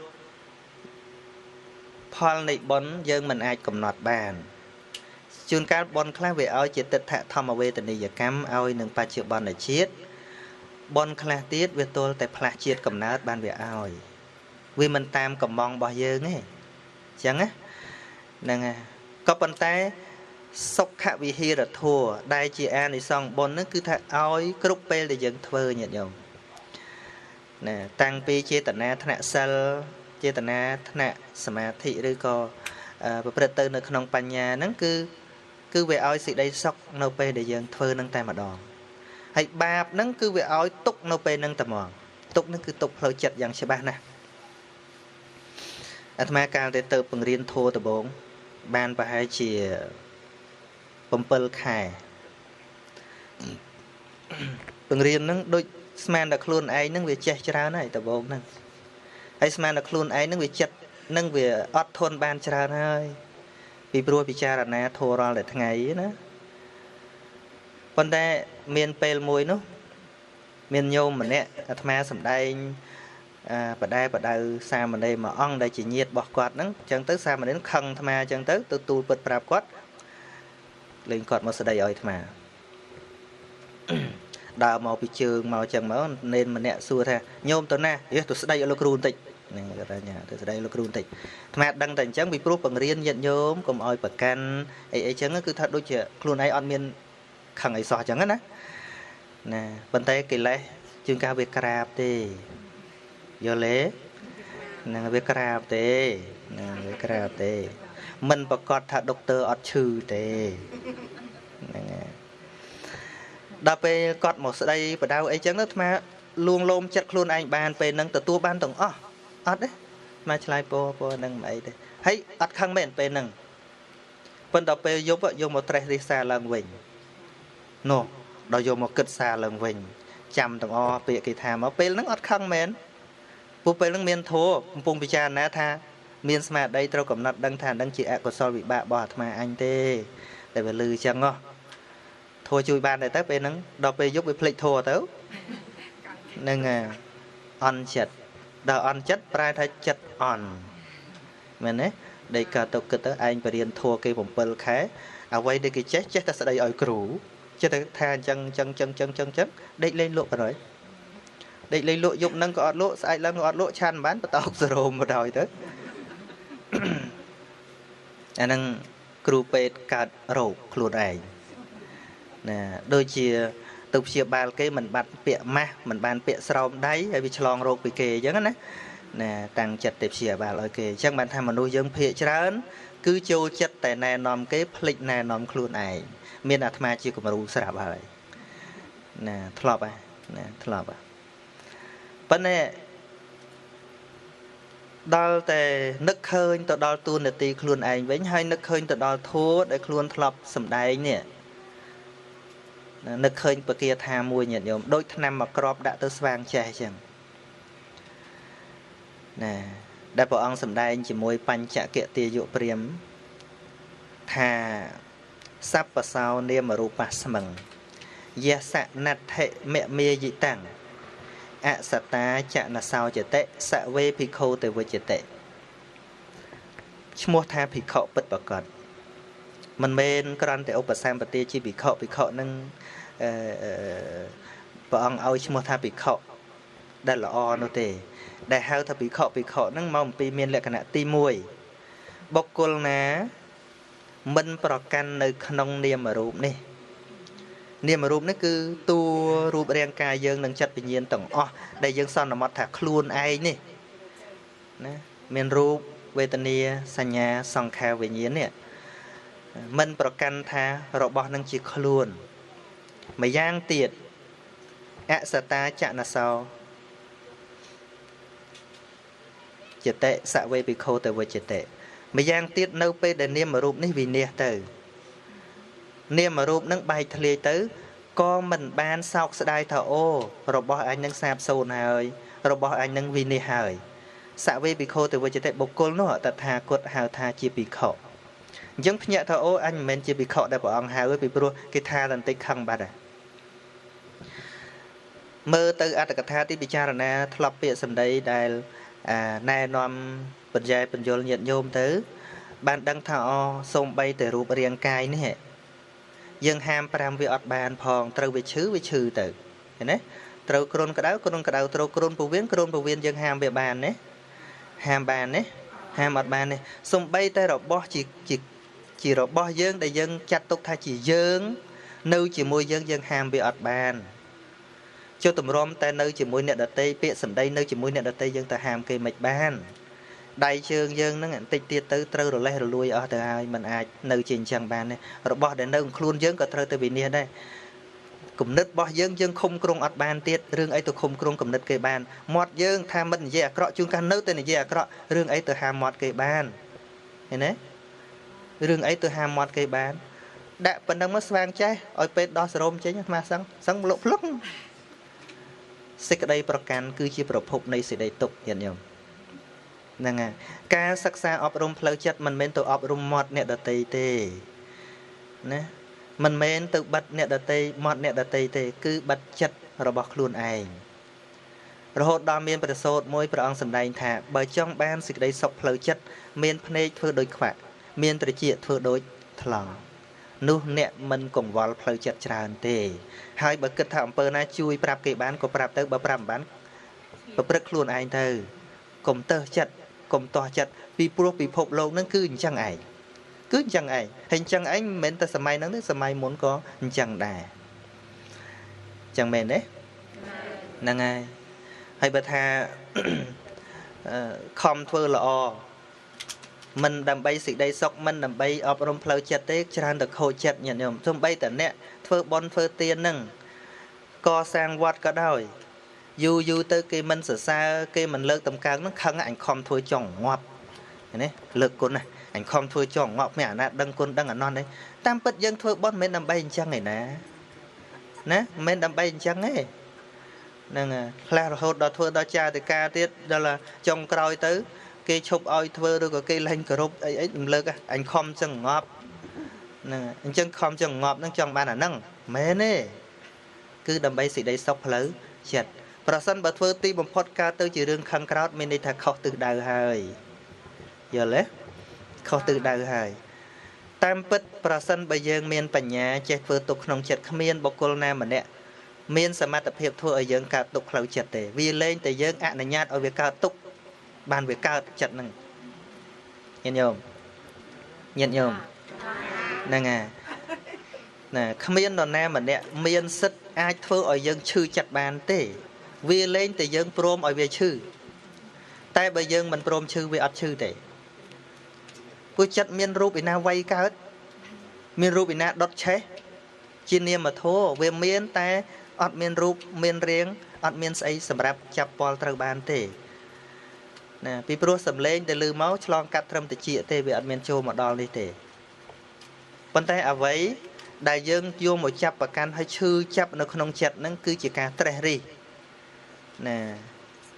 ផលនៃបុណ្យយើងមិនអាចកំណត់បានជួនកាលបុណ្យខ្លះវាឲ្យជាទិដ្ឋធម្មវេទនីយកម្មឲ្យនឹងបច្ចុប្បន្នជាតិបុណ្យខ្លះទៀតវាទល់តែផ្លាស់ជាតិកំណើតបានវាឲ្យវាមិនតាមកំងរបស់យើងទេអញ្ចឹងណាហ្នឹងហើយក៏ប៉ុន្តែសុខវិហារធម៌ដែលជាអានិសង្សបុណ្យហ្នឹងគឺថាឲ្យគ្រប់ពេលដែលយើងធ្វើញាតិញោមណាតាំងពីចេតនាថ្នាក់សិលចេតនាថ្នាក់សមាធិឬក៏ប្រព្រឹត្តទៅនៅក្នុងបញ្ញាហ្នឹងគឺវាឲ្យសេចក្តីសុខនៅពេលដែលយើងធ្វើនឹងតែម្ដងហើយបាបហ្នឹងគឺវាឲ្យទុកនៅពេលហ្នឹងតែហ្មងទុកហ្នឹងគឺទុកផ្លូវចិត្តយ៉ាងច្បាស់ណាស់អាត្មាកាលទៅបង្រៀនធម៌ដំបូងបានប្រហែលជា7ខែបង្រៀនហ្នឹងដូចស្មានតែខ្លួនឯងហ្នឹងវាចេះច្រើនហើយដំបូងហ្នឹងហើយស្មានតែខ្លួនឯងហ្នឹងវាចិត្តហ្នឹងវាអត់ធន់បានច្រើនហើយពីព្រោះពិចារណាធម៌រាល់តែថ្ងៃណាប៉ុន្តែមានពេលមួយនោះមានញោមម្នាក់អាត្មាសំដែងបដែបដៅសាមណេរមួយអង្គដែលជាញាតិរបស់គាត់ហ្នឹងអញ្ចឹងទៅសាមណេរខឹងអាត្មាអញ្ចឹងទៅទូលពិតប្រាប់គាត់លេងគាត់មកស្ដីឲ្យអាត្មាដើរមកពីជើងមកអញ្ចឹងមកនេនម្នាក់សួរថាញោមទៅណាយេទៅស្ដីឲ្យលោកគ្រូបន្តិចហ្នឹងគាត់ថាញ៉ាទៅស្ដីលោកគ្រូបន្តិចអាត្មាដឹងតែអញ្ចឹងពីព្រោះបង្រៀនញាតិញោមកុំឲ្យប្រកាន់អីអីចឹងគឺថាដូចជាខ្លួនឯងអត់មានខឹងអីសោះអញ្ចឹងណាណាប៉ុន្តែកិលេសជួនកាលវាក្រាបទេយល់ទេហ្នឹងវាក្រាបទេហ្នឹងវាក្រាបទេមិនប្រកាសថាដុកទ័រអត់ឈឺទេហ្នឹងហើយដល់ពេលគាត់មកស្ដីបដៅអីចឹងទៅអាត្មាលួងលោមចិត្តខ្លួនឯងបានពេលហ្នឹងទទួលបានទាំងអស់អត់ទេមកឆ្លើយពោពោហ្នឹងមិនអីទេហើយអត់ខឹងមែនពេលហ្នឹងប៉ុន្តែពេលយប់យកមកត្រេះរិះសារឡើងវិញនោះដល់យកមកគិតសារឡើងវិញចាំទាំងអស់ពាក្យគេថាមកពេលហ្នឹងអត់ខឹងមែនពួកពេលហ្នឹងមានធัวកំពុងពិចារណាថាមានស្មារតីត្រូវកំណត់ដឹងថានឹងជាអកុសលវិបាករបស់អាត្មាអញទេតែវាលឺចឹងហ៎ធัวជួយបានដែរទៅពេលហ្នឹងដល់ពេលយប់វាភ្លេចធัวទៅហ្នឹងអន់ចិត្តដល់អន់ចិត្តប្រែថាចិត្តអន់មែនទេដេកកើតទៅគិតទៅឯងបរៀនធัวគេ7ខែអ្វីដែលគេចេះចេះតែស្ដីឲ្យគ្រូចេះតែថាអញ្ចឹងអញ្ចឹងអញ្ចឹងអញ្ចឹងអញ្ចឹងដេកលេងលក់បណ្ដោយដេកលេងលក់យប់ហ្នឹងក៏អត់លក់ស្អែកឡើងក៏អត់លក់ឆាន់មិនបានបតោកសរោមបណ្ដោយទៅអាហ្នឹងគ្រូពេទ្យកើតរោគខ្លួនឯងណាដូចជាទៅព្យាបាលគេមិនបាត់ពាក្យម៉ាស់មិនបានពាក្យស្រោមដៃហើយវាឆ្លងរោគពីគេអញ្ចឹងណាណាតាំងចិត្តទៅព្យាបាលឲ្យគេអញ្ចឹងបានថាមនុស្សយើងភាកច្រើនគឺចូលចិត្តតែណែនាំគេភ្លេចណែនាំខ្លួនឯងមានអាត្មាជាគំរូស្រាប់ហើយណាធ្លាប់ហើយណាធ្លាប់ហើយប៉ុន្តែដល់តែនឹកឃើញទៅដល់តួនាទីខ្លួនឯងវិញហើយនឹកឃើញទៅដល់ធម៌ដែលខ្លួនធ្លាប់សម្ដែងនេះនឹកឃើញពគាថាមួយញាតិញោមដូចថ្នាំមកក្របដាក់ទៅស្វាងចេះអញ្ចឹងណាដែលព្រះអង្គសម្ដែងជាមួយបញ្ចគទាយុព្រាមថាសัพពសោនាមរូបស្មឹងយសណដ្ឋិមមាយិតាំងអសតាចនសោចតិសវេភិក្ខុទេវិជ្ជតិឈ្មោះថាភិក្ខុពិតប្រាកដមិនមែនគ្រាន់តែឧបសម្បទាជាភិក្ខុភិក្ខុនឹងព្រះអង្គឲ្យឈ្មោះថាភិក្ខុដែលល្អនោះទេដែលហៅថាភិក្ខុភិក្ខុនឹងមកអំពីមានលក្ខណៈទី1បុគ្គលណាមិនប្រកាន់នៅក្នុងនាមរូបនេះនាមរូបនេះគឺតួរូបរាងកាយយើងនិងចិត្តវិញ្ញាណទាំងអស់ដែលយើងសន្មត់ថាខ្លួនឯងនេះណាមានរូបវេទនាសញ្ញាសង្ខារវិញ្ញាណនេះមិនប្រកាន់ថារបស់នឹងជាខ្លួនម្យ៉ាងទៀតអសតាចនសោចតិសវេភិក្ខុតវិជ្ជតិម្យ៉ាងទៀតនៅពេលដែលនាមរូបនេះវិនាសទៅនាមរូបនឹងបែកធ្លាយទៅក៏មិនបានសោកស្ដាយថាអូរបស់អញនឹងសាបសូន្យហើយ របស់អញនឹងវិនិច្ឆ័យហើយសវេភិក្ខុទេវចតិបុគ្គលនោះតថាគតហៅថាជាភិក្ខុអញ្ចឹងភ្ញាក់ថាអូអញមិនមែនជាភិក្ខុដែលព្រះអង្គហៅទេពីព្រោះគេថាតែបន្តិចខឹងបាត់ហើយមើលទៅអត្ថកថាទីពិចារណាធ្លាប់ពាក្យសម្ដីដែលណែនាំបញ្ញែបញ្យលញាតិញោមទៅបានដឹងថាអូសូម្បីតែរូបរាងកាយនេះយើងហាម5វាអត់បានផងត្រូវវាឈឺវាឈឺទៅឃើញទេត្រូវគ្រុនក្តៅគ្រុនក្តៅត្រូវគ្រុនពោះវៀនគ្រុនពោះវៀនយើងហាមវាបានទេហាមបានទេហាមអត់បានទេសូម្បីតែរបស់ជារបស់យើងដែលយើងចាត់ទុកថាជាយើងនៅជាមួយយើងយើងហាមវាអត់បានចុះទម្រាំតែនៅជាមួយអ្នកដតីពាក្យសម្ដីនៅជាមួយអ្នកដតីយើងទៅហាមគេមិនបានដៃជើងយើងហ្នឹងបន្តិចទៀតទៅត្រូវរលេះរលួយអស់ទៅហើយมันអាចនៅជាអញ្ចឹងបានទេរបស់ដែលនៅក្នុងខ្លួនយើងក៏ត្រូវទៅវិនិច្ឆ័យដែរគំនិតរបស់យើងយើងឃុំគ្រងអត់បានទៀតរឿងអីទៅឃុំគ្រងគំនិតគេបានមាត់យើងថាមិននិយាយអាក្រក់ជួនកាលនៅតែនិយាយអាក្រក់រឿងអីទៅហាមមាត់គេបានឃើញទេរឿងអីទៅហាមមាត់គេបានដាក់ប៉ុណ្ណឹងមកស្វាងចេះឲ្យពេទ្យដោះសរោមចេញអាត្មាសឹងសឹងលុកភ្លុកសេចក្តីប្រកាន់គឺជាប្រភពនៃសេចក្តីទុក្ខញាតិញោមហ្នឹងហើយការសិក្សាអប់រំផ្លូវចិត្តមិនមែនទៅអប់រំមាត់អ្នកដទៃទេណាមិនមែនទៅបិទអ្នកដទៃមាត់អ្នកដទៃទេគឺបិទចិត្តរបស់ខ្លួនឯងរហូតដល់មានព្រះសូត្រមួយព្រះអង្គសម្ដែងថាបើចង់បានសេចក្តីសុខផ្លូវចិត្តមានភ្នែកធ្វើដូចខ្វាក់មានត្រចៀកធ្វើដូចថ្លង់នោះអ្នកមិនកង្វល់ផ្លូវចិត្តច្រើនទេហើយបើគិតថាអំពើណាជួយប្រាប់គេបានក៏ប្រាប់ទៅបើប្រាប់មិនបានប្រព្រឹត្តខ្លួនឯងទៅកុំទើសចិត្តកុំទាស់ចិត្តពីព្រោះពិភពលោកហ្នឹងគឺអញ្ចឹងឯងគឺអញ្ចឹងឯងហើយអញ្ចឹងឯងមិនមែនតែសម័យហ្នឹងទេសម័យមុនក៏អញ្ចឹងដែរអញ្ចឹងមែនទេហ្នឹងហើយហើយបើថាខំធ្វើល្អមិនដើម្បីសេចក្តីសុខមិនដើម្បីអប់រំផ្លូវចិត្តទេច្រើនតែខូចចិត្តញាតិញោមសូម្បីតែអ្នកធ្វើបុណ្យធ្វើទានហ្នឹងកសាងវត្តក៏ដោយយូរយូរទៅគេមិនសរសើរគេមិនលើកតម្កើងហ្នឹងខឹងអញខំធ្វើចង់ងាប់នេះលើកគុណណាអញខំធ្វើចង់ងាប់មានអាណាដឹងគុណដឹងអាណន់ទេតាមពិតយើងធ្វើបុណ្យមិនមែនដើម្បីអញ្ចឹងឯណាណាមិនមែនដើម្បីអញ្ចឹងទេហ្នឹងខ្លះរហូតដល់ធ្វើដល់ចាតិកាទៀតដល់ចុងក្រោយទៅគេឈប់ឲ្យធ្វើឬក៏គេលែងគោរពអីអីរំលើកអញខំចឹងងាប់ហ្នឹងអញ្ចឹងខំចឹងងាប់ហ្នឹងចង់បានអាហ្នឹងមែនទេគឺដើម្បីសេចក្តីសុខផ្លូវចិត្តប្រសិនបើធ្វើទីបំផុតកើតទៅជារឿងខឹងក្រោតមានន័យថាខុសទិសដៅហើយយល់ទេខុសទិសដៅហើយតាមពិតប្រសិនបើយើងមានបញ្ញាចេះធ្វើទុកក្នុងចិត្តគ្មានបុគ្គលណាម្នាក់មានសមត្ថភាពធ្វើឲ្យយើងកើតទុកផ្លូវចិត្តទេវាលែងតែយើងអនុញ្ញាតឲ្យវាកើតទុកបានវាកើតចិត្តហ្នឹងញាតិញោមញាតិញោមហ្នឹងហើយណាគ្មាននរណាម្នាក់មានសិទ្ធិអាចធ្វើឲ្យយើងឈឺចិត្តបានទេវាលែងតែយើងព្រមឲ្យវាឈឺតែបើយើងមិនព្រមឈឺវាអត់ឈឺទេព្រោះចិត្តមានរូបឯណាវ័យកើតមានរូបឯណាដុតឆេះជានាមធម៌វាមានតែអត់មានរូបមានរាងអត់មានស្អីសម្រាប់ចាប់ពលត្រូវបានទេណាពីព្រោះសំឡេងដែលឮមកឆ្លងកាត់ត្រឹមតិចទេវាអត់មានចូលមកដល់នេះទេប៉ុន្តែអ្វីដែលយើងយកមកចាប់ប្រកាន់ឲ្យឈឺចាប់នៅក្នុងចិត្តហ្នឹងគឺជាការត្រេះរិះណា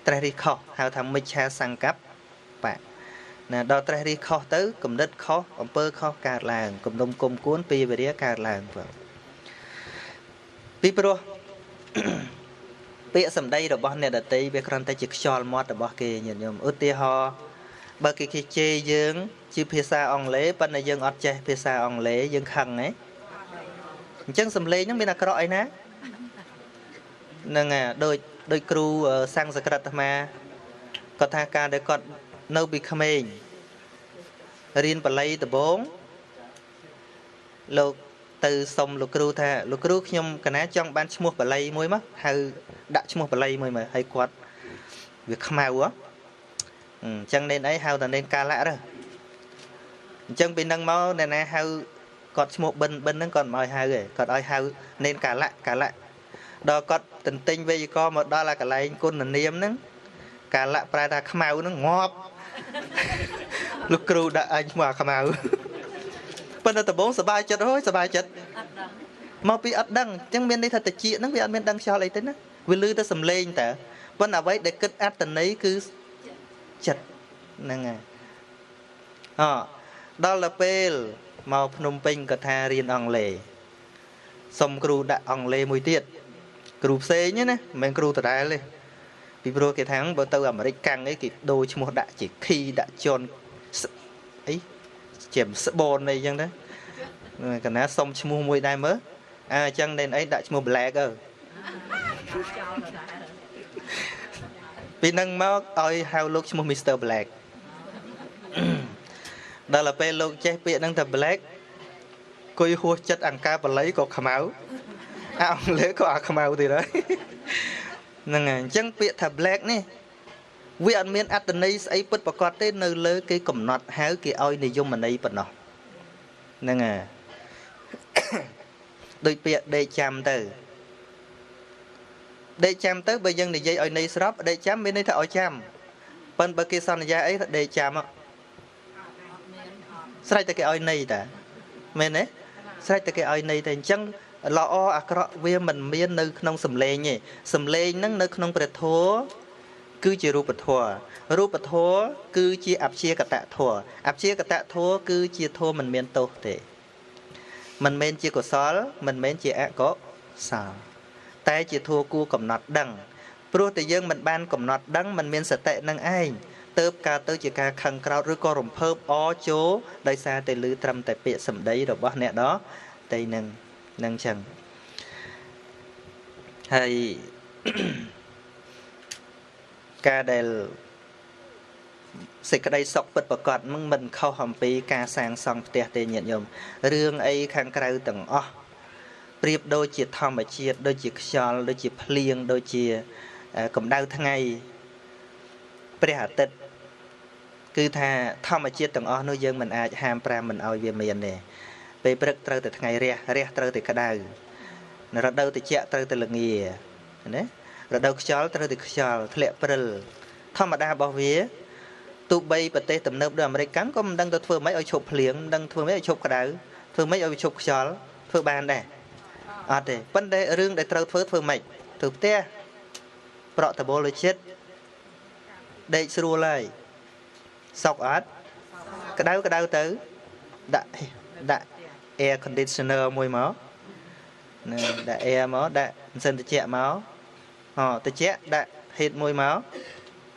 ត្រេះរិះខុសហៅថាមិច្ឆាសង្កប្បៈណាដល់ត្រេះរិះខុសទៅគំនិតខុសអំពើខុសកើតឡើងគំនុំគុំគួនពីវិរិយកើតឡើងបងពីព្រោះពាក្យសម្ដីរបស់អ្នកដទៃវាគ្រាន់តែជាខ្យល់មាត់របស់គេញាតិញោមឧទាហរណ៍បើគេជេរយើងជាភាសាអង់គ្លេសប៉ុន្តែយើងអត់ចេះភាសាអង់គ្លេសយើងខឹងហ៎អញ្ចឹងសំឡេងហ្នឹងមានអាក្រក់អីណាហ្នឹងហើយដូចគ្រូសំស្ក្រឹតអាត្មាគាត់ថាការដែលគាត់នៅពីក្មេងរៀនបាលីដំបូងលោកទៅសុំលោកគ្រូថាលោកគ្រូខ្ញុំកណាចង់បានឈ្មោះបាលីមួយមកហៅដាក់ឈ្មោះបាលីមួយមកហើយគាត់វាខ្មៅហ៎អញ្ចឹងនេនអីហៅតែនេនកាលៈទៅអញ្ចឹងពីនឹងមកអ្នកណាហៅគាត់ឈ្មោះបិណ្ឌបិណ្ឌហ្នឹងគាត់មិនឲ្យហៅទេគាត់ឲ្យហៅនេនកាលៈកាលៈដល់គាត់ទន្ទិញវេយ្យាករណ៍មកដល់អាកន្លែងគុណនាមហ្នឹងកាលៈប្រែថាខ្មៅហ្នឹងងាប់លោកគ្រូដាក់អញឈ្មោះអាខ្មៅប៉ុន្តែដំបូងសប្បាយចិត្តហើយសប្បាយចិត្តមកពីអត់ដឹងអញ្ចឹងមានន័យថាតិចហ្នឹងវាអត់មានដឹងខ្យល់អីទេណាវាលឺតែសំឡេងតើ ប៉ុន្តែអ្វីដែលគិតអត្តន័យគឺចិត្តហ្នឹងហើយអដល់ទៅពេលមកភ្នំពេញក៏ថារៀនអង់គ្លេសសុំគ្រូដាក់អង់គ្លេសមួយទៀតគ្រូផ្សេងណាមិនមែនគ្រូដដែលទេពីព្រោះគេថាបើទៅអាមេរិកកាំងអីគេដូរឈ្មោះដាក់ជាខីដាក់ជន់អីជាស្បនអីចឹងទៅកណាសុំឈ្មោះមួយដែរមើលអើអញ្ចឹងណែអីដាក់ឈ្មោះ Black ទៅពីនឹងមកឲ្យហៅលោកឈ្មោះ Mr. Black ដល់ទៅពេលលោកចេះពាក្យហ្នឹងថា Black គុយហួសចិត្តអង្កាបាលីក៏ខ្មៅអង់គ្លេសក៏អាខ្មៅទៀតហើយហ្នឹងហើយអញ្ចឹងពាក្យថា black នេះវាអត់មានអត្ថន័យស្អីពិតប្រាកដទេនៅលើគេកំណត់ហៅគេឲ្យនិយមន័យប៉ុណ្ណោះហ្នឹងហើយដូចពាក្យដេកចាំទៅដេកចាំទៅបើយើងនិយាយឲ្យន័យស្របដេកចាំមានន័យថាឲ្យចាំប៉ុន្តែបើគេសន្យាអីថាដេកចាំស្រេចតែគេឲ្យន័យតាមែនទេស្រេចតែគេឲ្យន័យតែអញ្ចឹងល្អអាក្រក់វាមិនមាននៅក្នុងសំឡេងទេសំឡេងហ្នឹងនៅក្នុងព្រះធម៌គឺជារូបធម៌រូបធម៌គឺជាអព្យាកតធម៌អព្យាកតធម៌គឺជាធម៌មិនមានទោសទេមិនមែនជាកុសលមិនមែនជាអកុសលតែជាធម៌គួរកំណត់ដឹងព្រោះតែយើងមិនបានកំណត់ដឹងមិនមានសតិនឹងឯងទៅកើតទៅជាការខឹងក្រោធឬក៏រំភើបអចូលដោយសារតែឮត្រឹមតែពាក្យសម្ដីរបស់អ្នកដទៃនឹងនឹងចឹងហើយការដែលសេចក្តីសុខពិតប្រាកដមិនខុសអំពីការសាងសង់ផ្ទះទេញាតិញោមរឿងអីខាងក្រៅទាំងអស់ប្រៀបដូចជាធម្មជាតិដូចជាខ្យល់ដូចជាភ្លៀងដូចជាកម្ដៅថ្ងៃព្រះអាទិត្យគឺថាធម្មជាតិទាំងអស់នោះយើងមិនអាចហាមប្រាមមិនឲ្យវាមានទេពេលព្រឹកត្រូវតែថ្ងៃរះរះត្រូវតែក្តៅរដូវត្រជាក់ត្រូវតែល្ងាណារដូវខ្យល់ត្រូវតែខ្យល់ធ្លាក់ព្រិលធម្មតារបស់វាទោះបីប្រទេសទំនើបដូចអាមេរិកកាំងក៏មិនដឹងទៅធ្វើម៉េចឲ្យឈប់ភ្លៀងមិនដឹងធ្វើម៉េចឲ្យឈប់ក្តៅធ្វើម៉េចឲ្យឈប់ខ្យល់ធ្វើបានដែរអត់ទេប៉ុន្តែរឿងដែលត្រូវធ្វើធ្វើម៉េចធ្វើផ្ទះប្រក់តបូលលើចិត្តដេកស្រួលហើយសុកអត់ក្តៅក្តៅទៅដាក់ដាក់ air conditioner មួយមកណាដាក់ air មកដាក់ម៉ាស៊ីនត្រជាក់មកហ៎ត្រជាក់ដាក់ heat មួយមក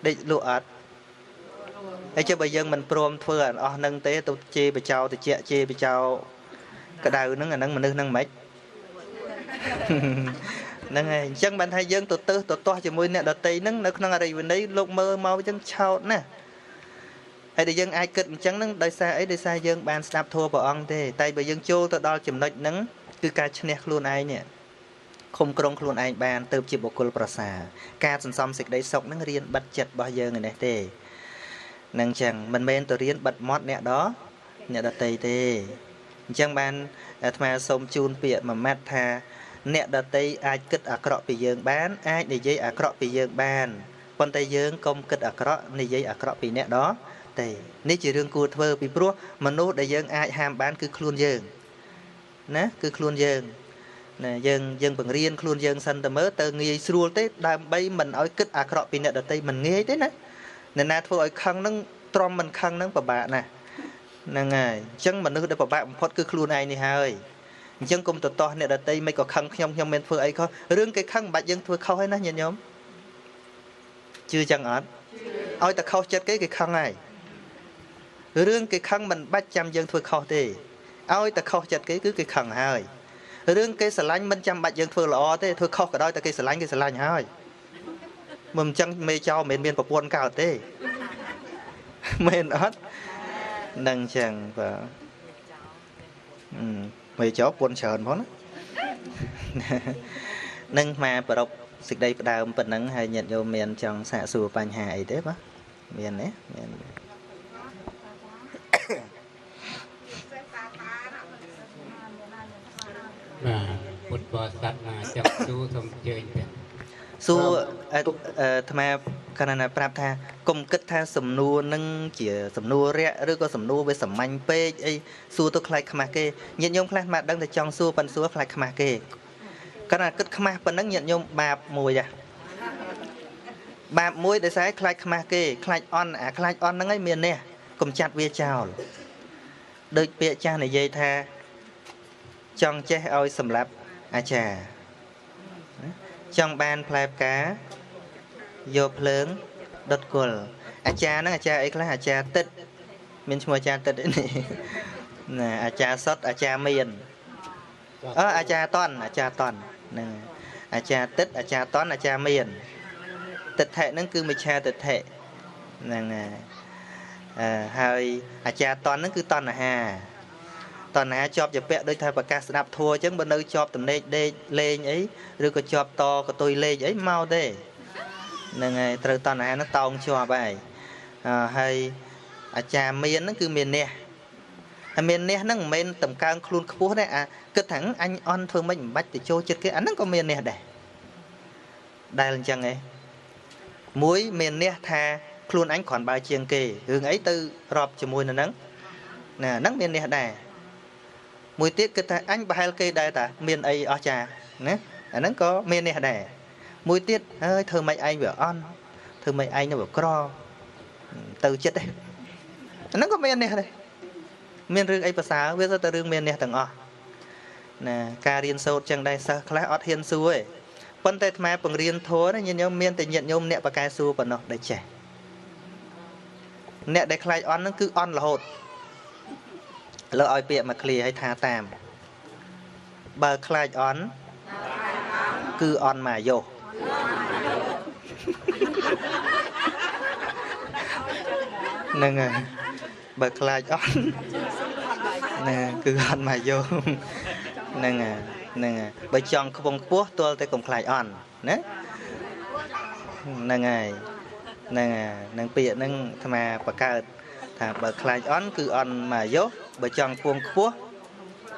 ដេកលក់អត់ហើយចុះបើយើងមិនព្រមធ្វើអាអស់នឹងទេទៅជេរបចោត្រជាក់ជេរបចោក្តៅហ្នឹងអាហ្នឹងមនុស្សហ្នឹងមិនហ្នឹងហើយអញ្ចឹងបានថាយើងទៅទើសទៅទាស់ជាមួយអ្នកដតីហ្នឹងនៅក្នុងអរិយវិន័យលោកមើលមកអញ្ចឹងឆោតណាស់ហើយដែលយើងអាចគិតអញ្ចឹងហ្នឹងដោយសារអីដោយសារយើងបានស្ដាប់ធម៌ព្រះអង្គទេតែបើយើងចូលទៅដល់ចំណុចហ្នឹងគឺការឈ្នះខ្លួនឯងនេះឃុំក្រុងខ្លួនឯងបានទៅជាបុគ្គលប្រសើរការសន្សំសេចក្តីសុខហ្នឹងរៀនបិទចិត្តរបស់យើងឯនេះទេនឹងអញ្ចឹងមិនមែនទៅរៀនបិទមាត់អ្នកដតីទេអញ្ចឹងបានអាត្មាសូមជូនពាក្យមួយម៉ាត់ថាអ្នកដតីអាចគិតអាក្រក់ពីយើងបានអាចនិយាយអាក្រក់ពីយើងបានប៉ុន្តែយើងកុំគិតអាក្រក់និយាយអាក្រក់ពីអ្នកដទៃនេះជារឿងគួរធ្វើពីព្រោះមនុស្សដែលយើងអាចហាមបានគឺខ្លួនយើងណាគឺខ្លួនយើងណាយើងបង្រៀនខ្លួនយើងសិនទៅមើលទៅងាយស្រួលទេដើម្បីមិនឲ្យគិតអាក្រក់ពីអ្នកដទៃមិនងាយទេណាអ្នកណាធ្វើឲ្យខឹងហ្នឹងទ្រាំមិនខឹងហ្នឹងពិបាកណាស់ហ្នឹងហើយអញ្ចឹងមនុស្សដែលពិបាកបំផុតគឺខ្លួនឯងនេះហើយអញ្ចឹងកុំទៅទាស់អ្នកដទៃមិនក៏ខឹងខ្ញុំខ្ញុំមិនធ្វើអីខុសរឿងគេខឹងមិនបាច់យើងធ្វើខុសហើយណាញាតិញោមជឿចឹងអត់ឲ្យតែខុសចិត្តគេគេខឹងហើយរឿងគេខឹងមិនបាច់ចាំយើងធ្វើខុសទេឲ្យតែខុសចិត្តគេគឺគេខឹងហើយរឿងគេស្រឡាញ់មិនចាំបាច់យើងធ្វើល្អទេធ្វើខុសក៏ដោយតែគេស្រឡាញ់គេស្រឡាញ់ហើយមិនអញ្ចឹងមេចោមិនមានប្រពន្ធកើតទេមែនអត់នឹងអញ្ចឹងបាទមេចោពន្ធច្រើនផងណានឹងមកប្រពសេចក្តីផ្ដើមប៉ុណ្ណឹងហើយញាតិញោមមានចង់សាកសួរបញ្ហាអីទេបាទមានទេមានបាទពុទ្ធបរិស័ទណាចង់សួរសូមអញ្ជើញទេសួរអាត្មាកណ្ណាប្រាប់ថាកុំគិតថាសំណួរនឹងជាសំណួររាក់ឬក៏សំណួរវាសាមញ្ញពេកអីសួរទៅខ្លាចខ្មាស់គេញាតិញោមខ្លះមកដឹងតែចង់សួរប៉ិនសួរខ្លាចខ្មាស់គេកណ្ណាគិតខ្មាស់ប៉ុណ្ណឹងញាតិញោមបាបមួយហ៎ បាបមួយដោយសារខ្លាចខ្មាស់គេខ្លាចអន់អាខ្លាចអន់ហ្នឹងឯងមាននេះកុំចាត់វាចោលដូចពាក្យចាស់និយាយថាចង់ចេះឲ្យសម្លាប់អាចារ្យចង់បានផ្លែផ្កាយកភ្លើងដុតគល់អាចារ្យហ្នឹងអាចារ្យអីខ្លះអាចារ្យទឹកមានឈ្មោះអាចារ្យទឹកអីនេះណាអាចារ្យសុតអាចារ្យមានអើអាចារ្យតន់អាចារ្យតន់ហ្នឹងអាចារ្យទឹកអាចារ្យតន់អាចារ្យមានទិដ្ឋិហ្នឹងគឺមិច្ឆាទិដ្ឋិហ្នឹងហើយអាចារ្យតន់ហ្នឹងគឺតណ្ហាតណ្ហាជាប់ជាពាក់ដូចថាប្រកាសស្ដាប់ធัวអញ្ចឹងបើនៅជាប់តំណេកដេកលេងអីឬក៏ជាប់តកតុយលេខអីមកទេហ្នឹងហើយត្រូវតណ្ហាហ្នឹងតោងជាប់ហើយហើយអាចារ្យមានហ្នឹងគឺមាននេះហើយមាននេះហ្នឹងមិនមែនតម្កើងខ្លួនខ្ពស់ទេអាគិតថាអញអន់ធ្វើម៉េចមិនបាច់ទៅចូលចិត្តគេអាហ្នឹងក៏មាននេះដែរដែលអញ្ចឹងឯងមួយមាននេះថាខ្លួនអញគ្រាន់បើជាងគេរឿងអីទៅរាប់ជាមួយនៅហ្នឹងណាហ្នឹងមាននេះដែរមួយទៀតគិតថាអញប្រហែលគេដែរតាមានអីអស្ចារ្យណាអាហ្នឹងក៏មាននេះដែរមួយទៀតហើយធ្វើម៉េចឯងវាអន់ធ្វើម៉េចឯងនៅវាក្រទៅចិត្តទេអាហ្នឹងក៏មាននេះដែរមានរឿងអីប្រសើរវាសុទ្ធតែរឿងមាននេះទាំងអស់ណាការរៀនសូត្រចឹងដែរសិស្សខ្លះអត់ហ៊ានសួរទេប៉ុន្តែអាត្មាបង្រៀនធម៌ណាញាតិញោមមានតែញាតិញោមអ្នកបកកែសួរប៉ុណ្ណោះដែលចេះអ្នកដែលខ្លាចអន់ហ្នឹងគឺអន់រហូតលើឲ្យពាក្យមកឃ្លាឲ្យថាតាមបើខ្លាចអន់គឺអន់មកយោហ្នឹងហើយបើខ្លាចអន់ណាគឺអន់មកយោហ្នឹងហើយហ្នឹងហើយបើចង់ខ្ពង់ខ្ពស់ទាល់តែកុំខ្លាចអន់ណាហ្នឹងហើយហ្នឹងហើយនឹងពាក្យហ្នឹងអាត្មាបង្កើតថាបើខ្លាចអន់គឺអន់មកយោបើចង់ខ្ពង់ខ្ពស់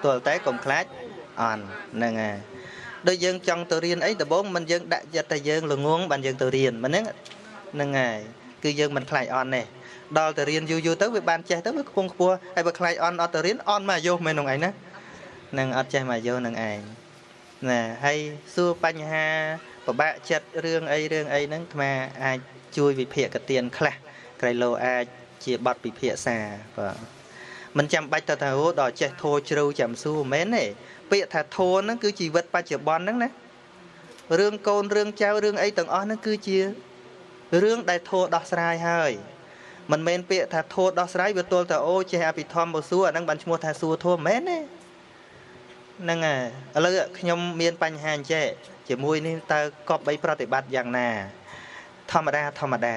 ទាល់តែកុំខ្លាចអន់ហ្នឹងហើយដូចយើងចង់ទៅរៀនអីដំបូងមិនយើងដាក់ចិត្តតែយើងល្ងងបានយើងទៅរៀនមិនហ្នឹងហ្នឹងហើយគឺយើងមិនខ្លាចអន់ទេដល់ទៅរៀនយូរយូរទៅវាបានចេះទៅវាខ្ពង់ខ្ពស់ហើយបើខ្លាចអន់អត់ទៅរៀនអន់មកយោមែននោះឯងណានឹងអត់ចេះមកយោនឹងឯងណាហើយសួរបញ្ហាពិបាកចិត្តរឿងអីរឿងអីហ្នឹងអាត្មាអាចជួយវិភាគទានខ្លះក្រៃលោអាចជាបទពិភាក្សាបាទមិនចាំបាច់ទៅថាអូដល់ចេះធោជ្រៅចាំសួរមិនមែនទេពាក្យថាធោហ្នឹងគឺជីវិតបច្ចុប្បន្នហ្នឹងណារឿងកូនរឿងចៅរឿងអីទាំងអស់ហ្នឹងគឺជារឿងដែលធោដោះស្រាយហើយមិនមែនពាក្យថាធោដោះស្រាយវាទល់តែអូចេះអភិធម្មមកសួរអាហ្នឹងបានឈ្មោះថាសួរធោមិនមែនទេហ្នឹងហើយឥឡូវខ្ញុំមានបញ្ហាអញ្ចេះជាមួយនេះតើគប្បីប្រតិបត្តិយ៉ាងណាធម្មតាធម្មតា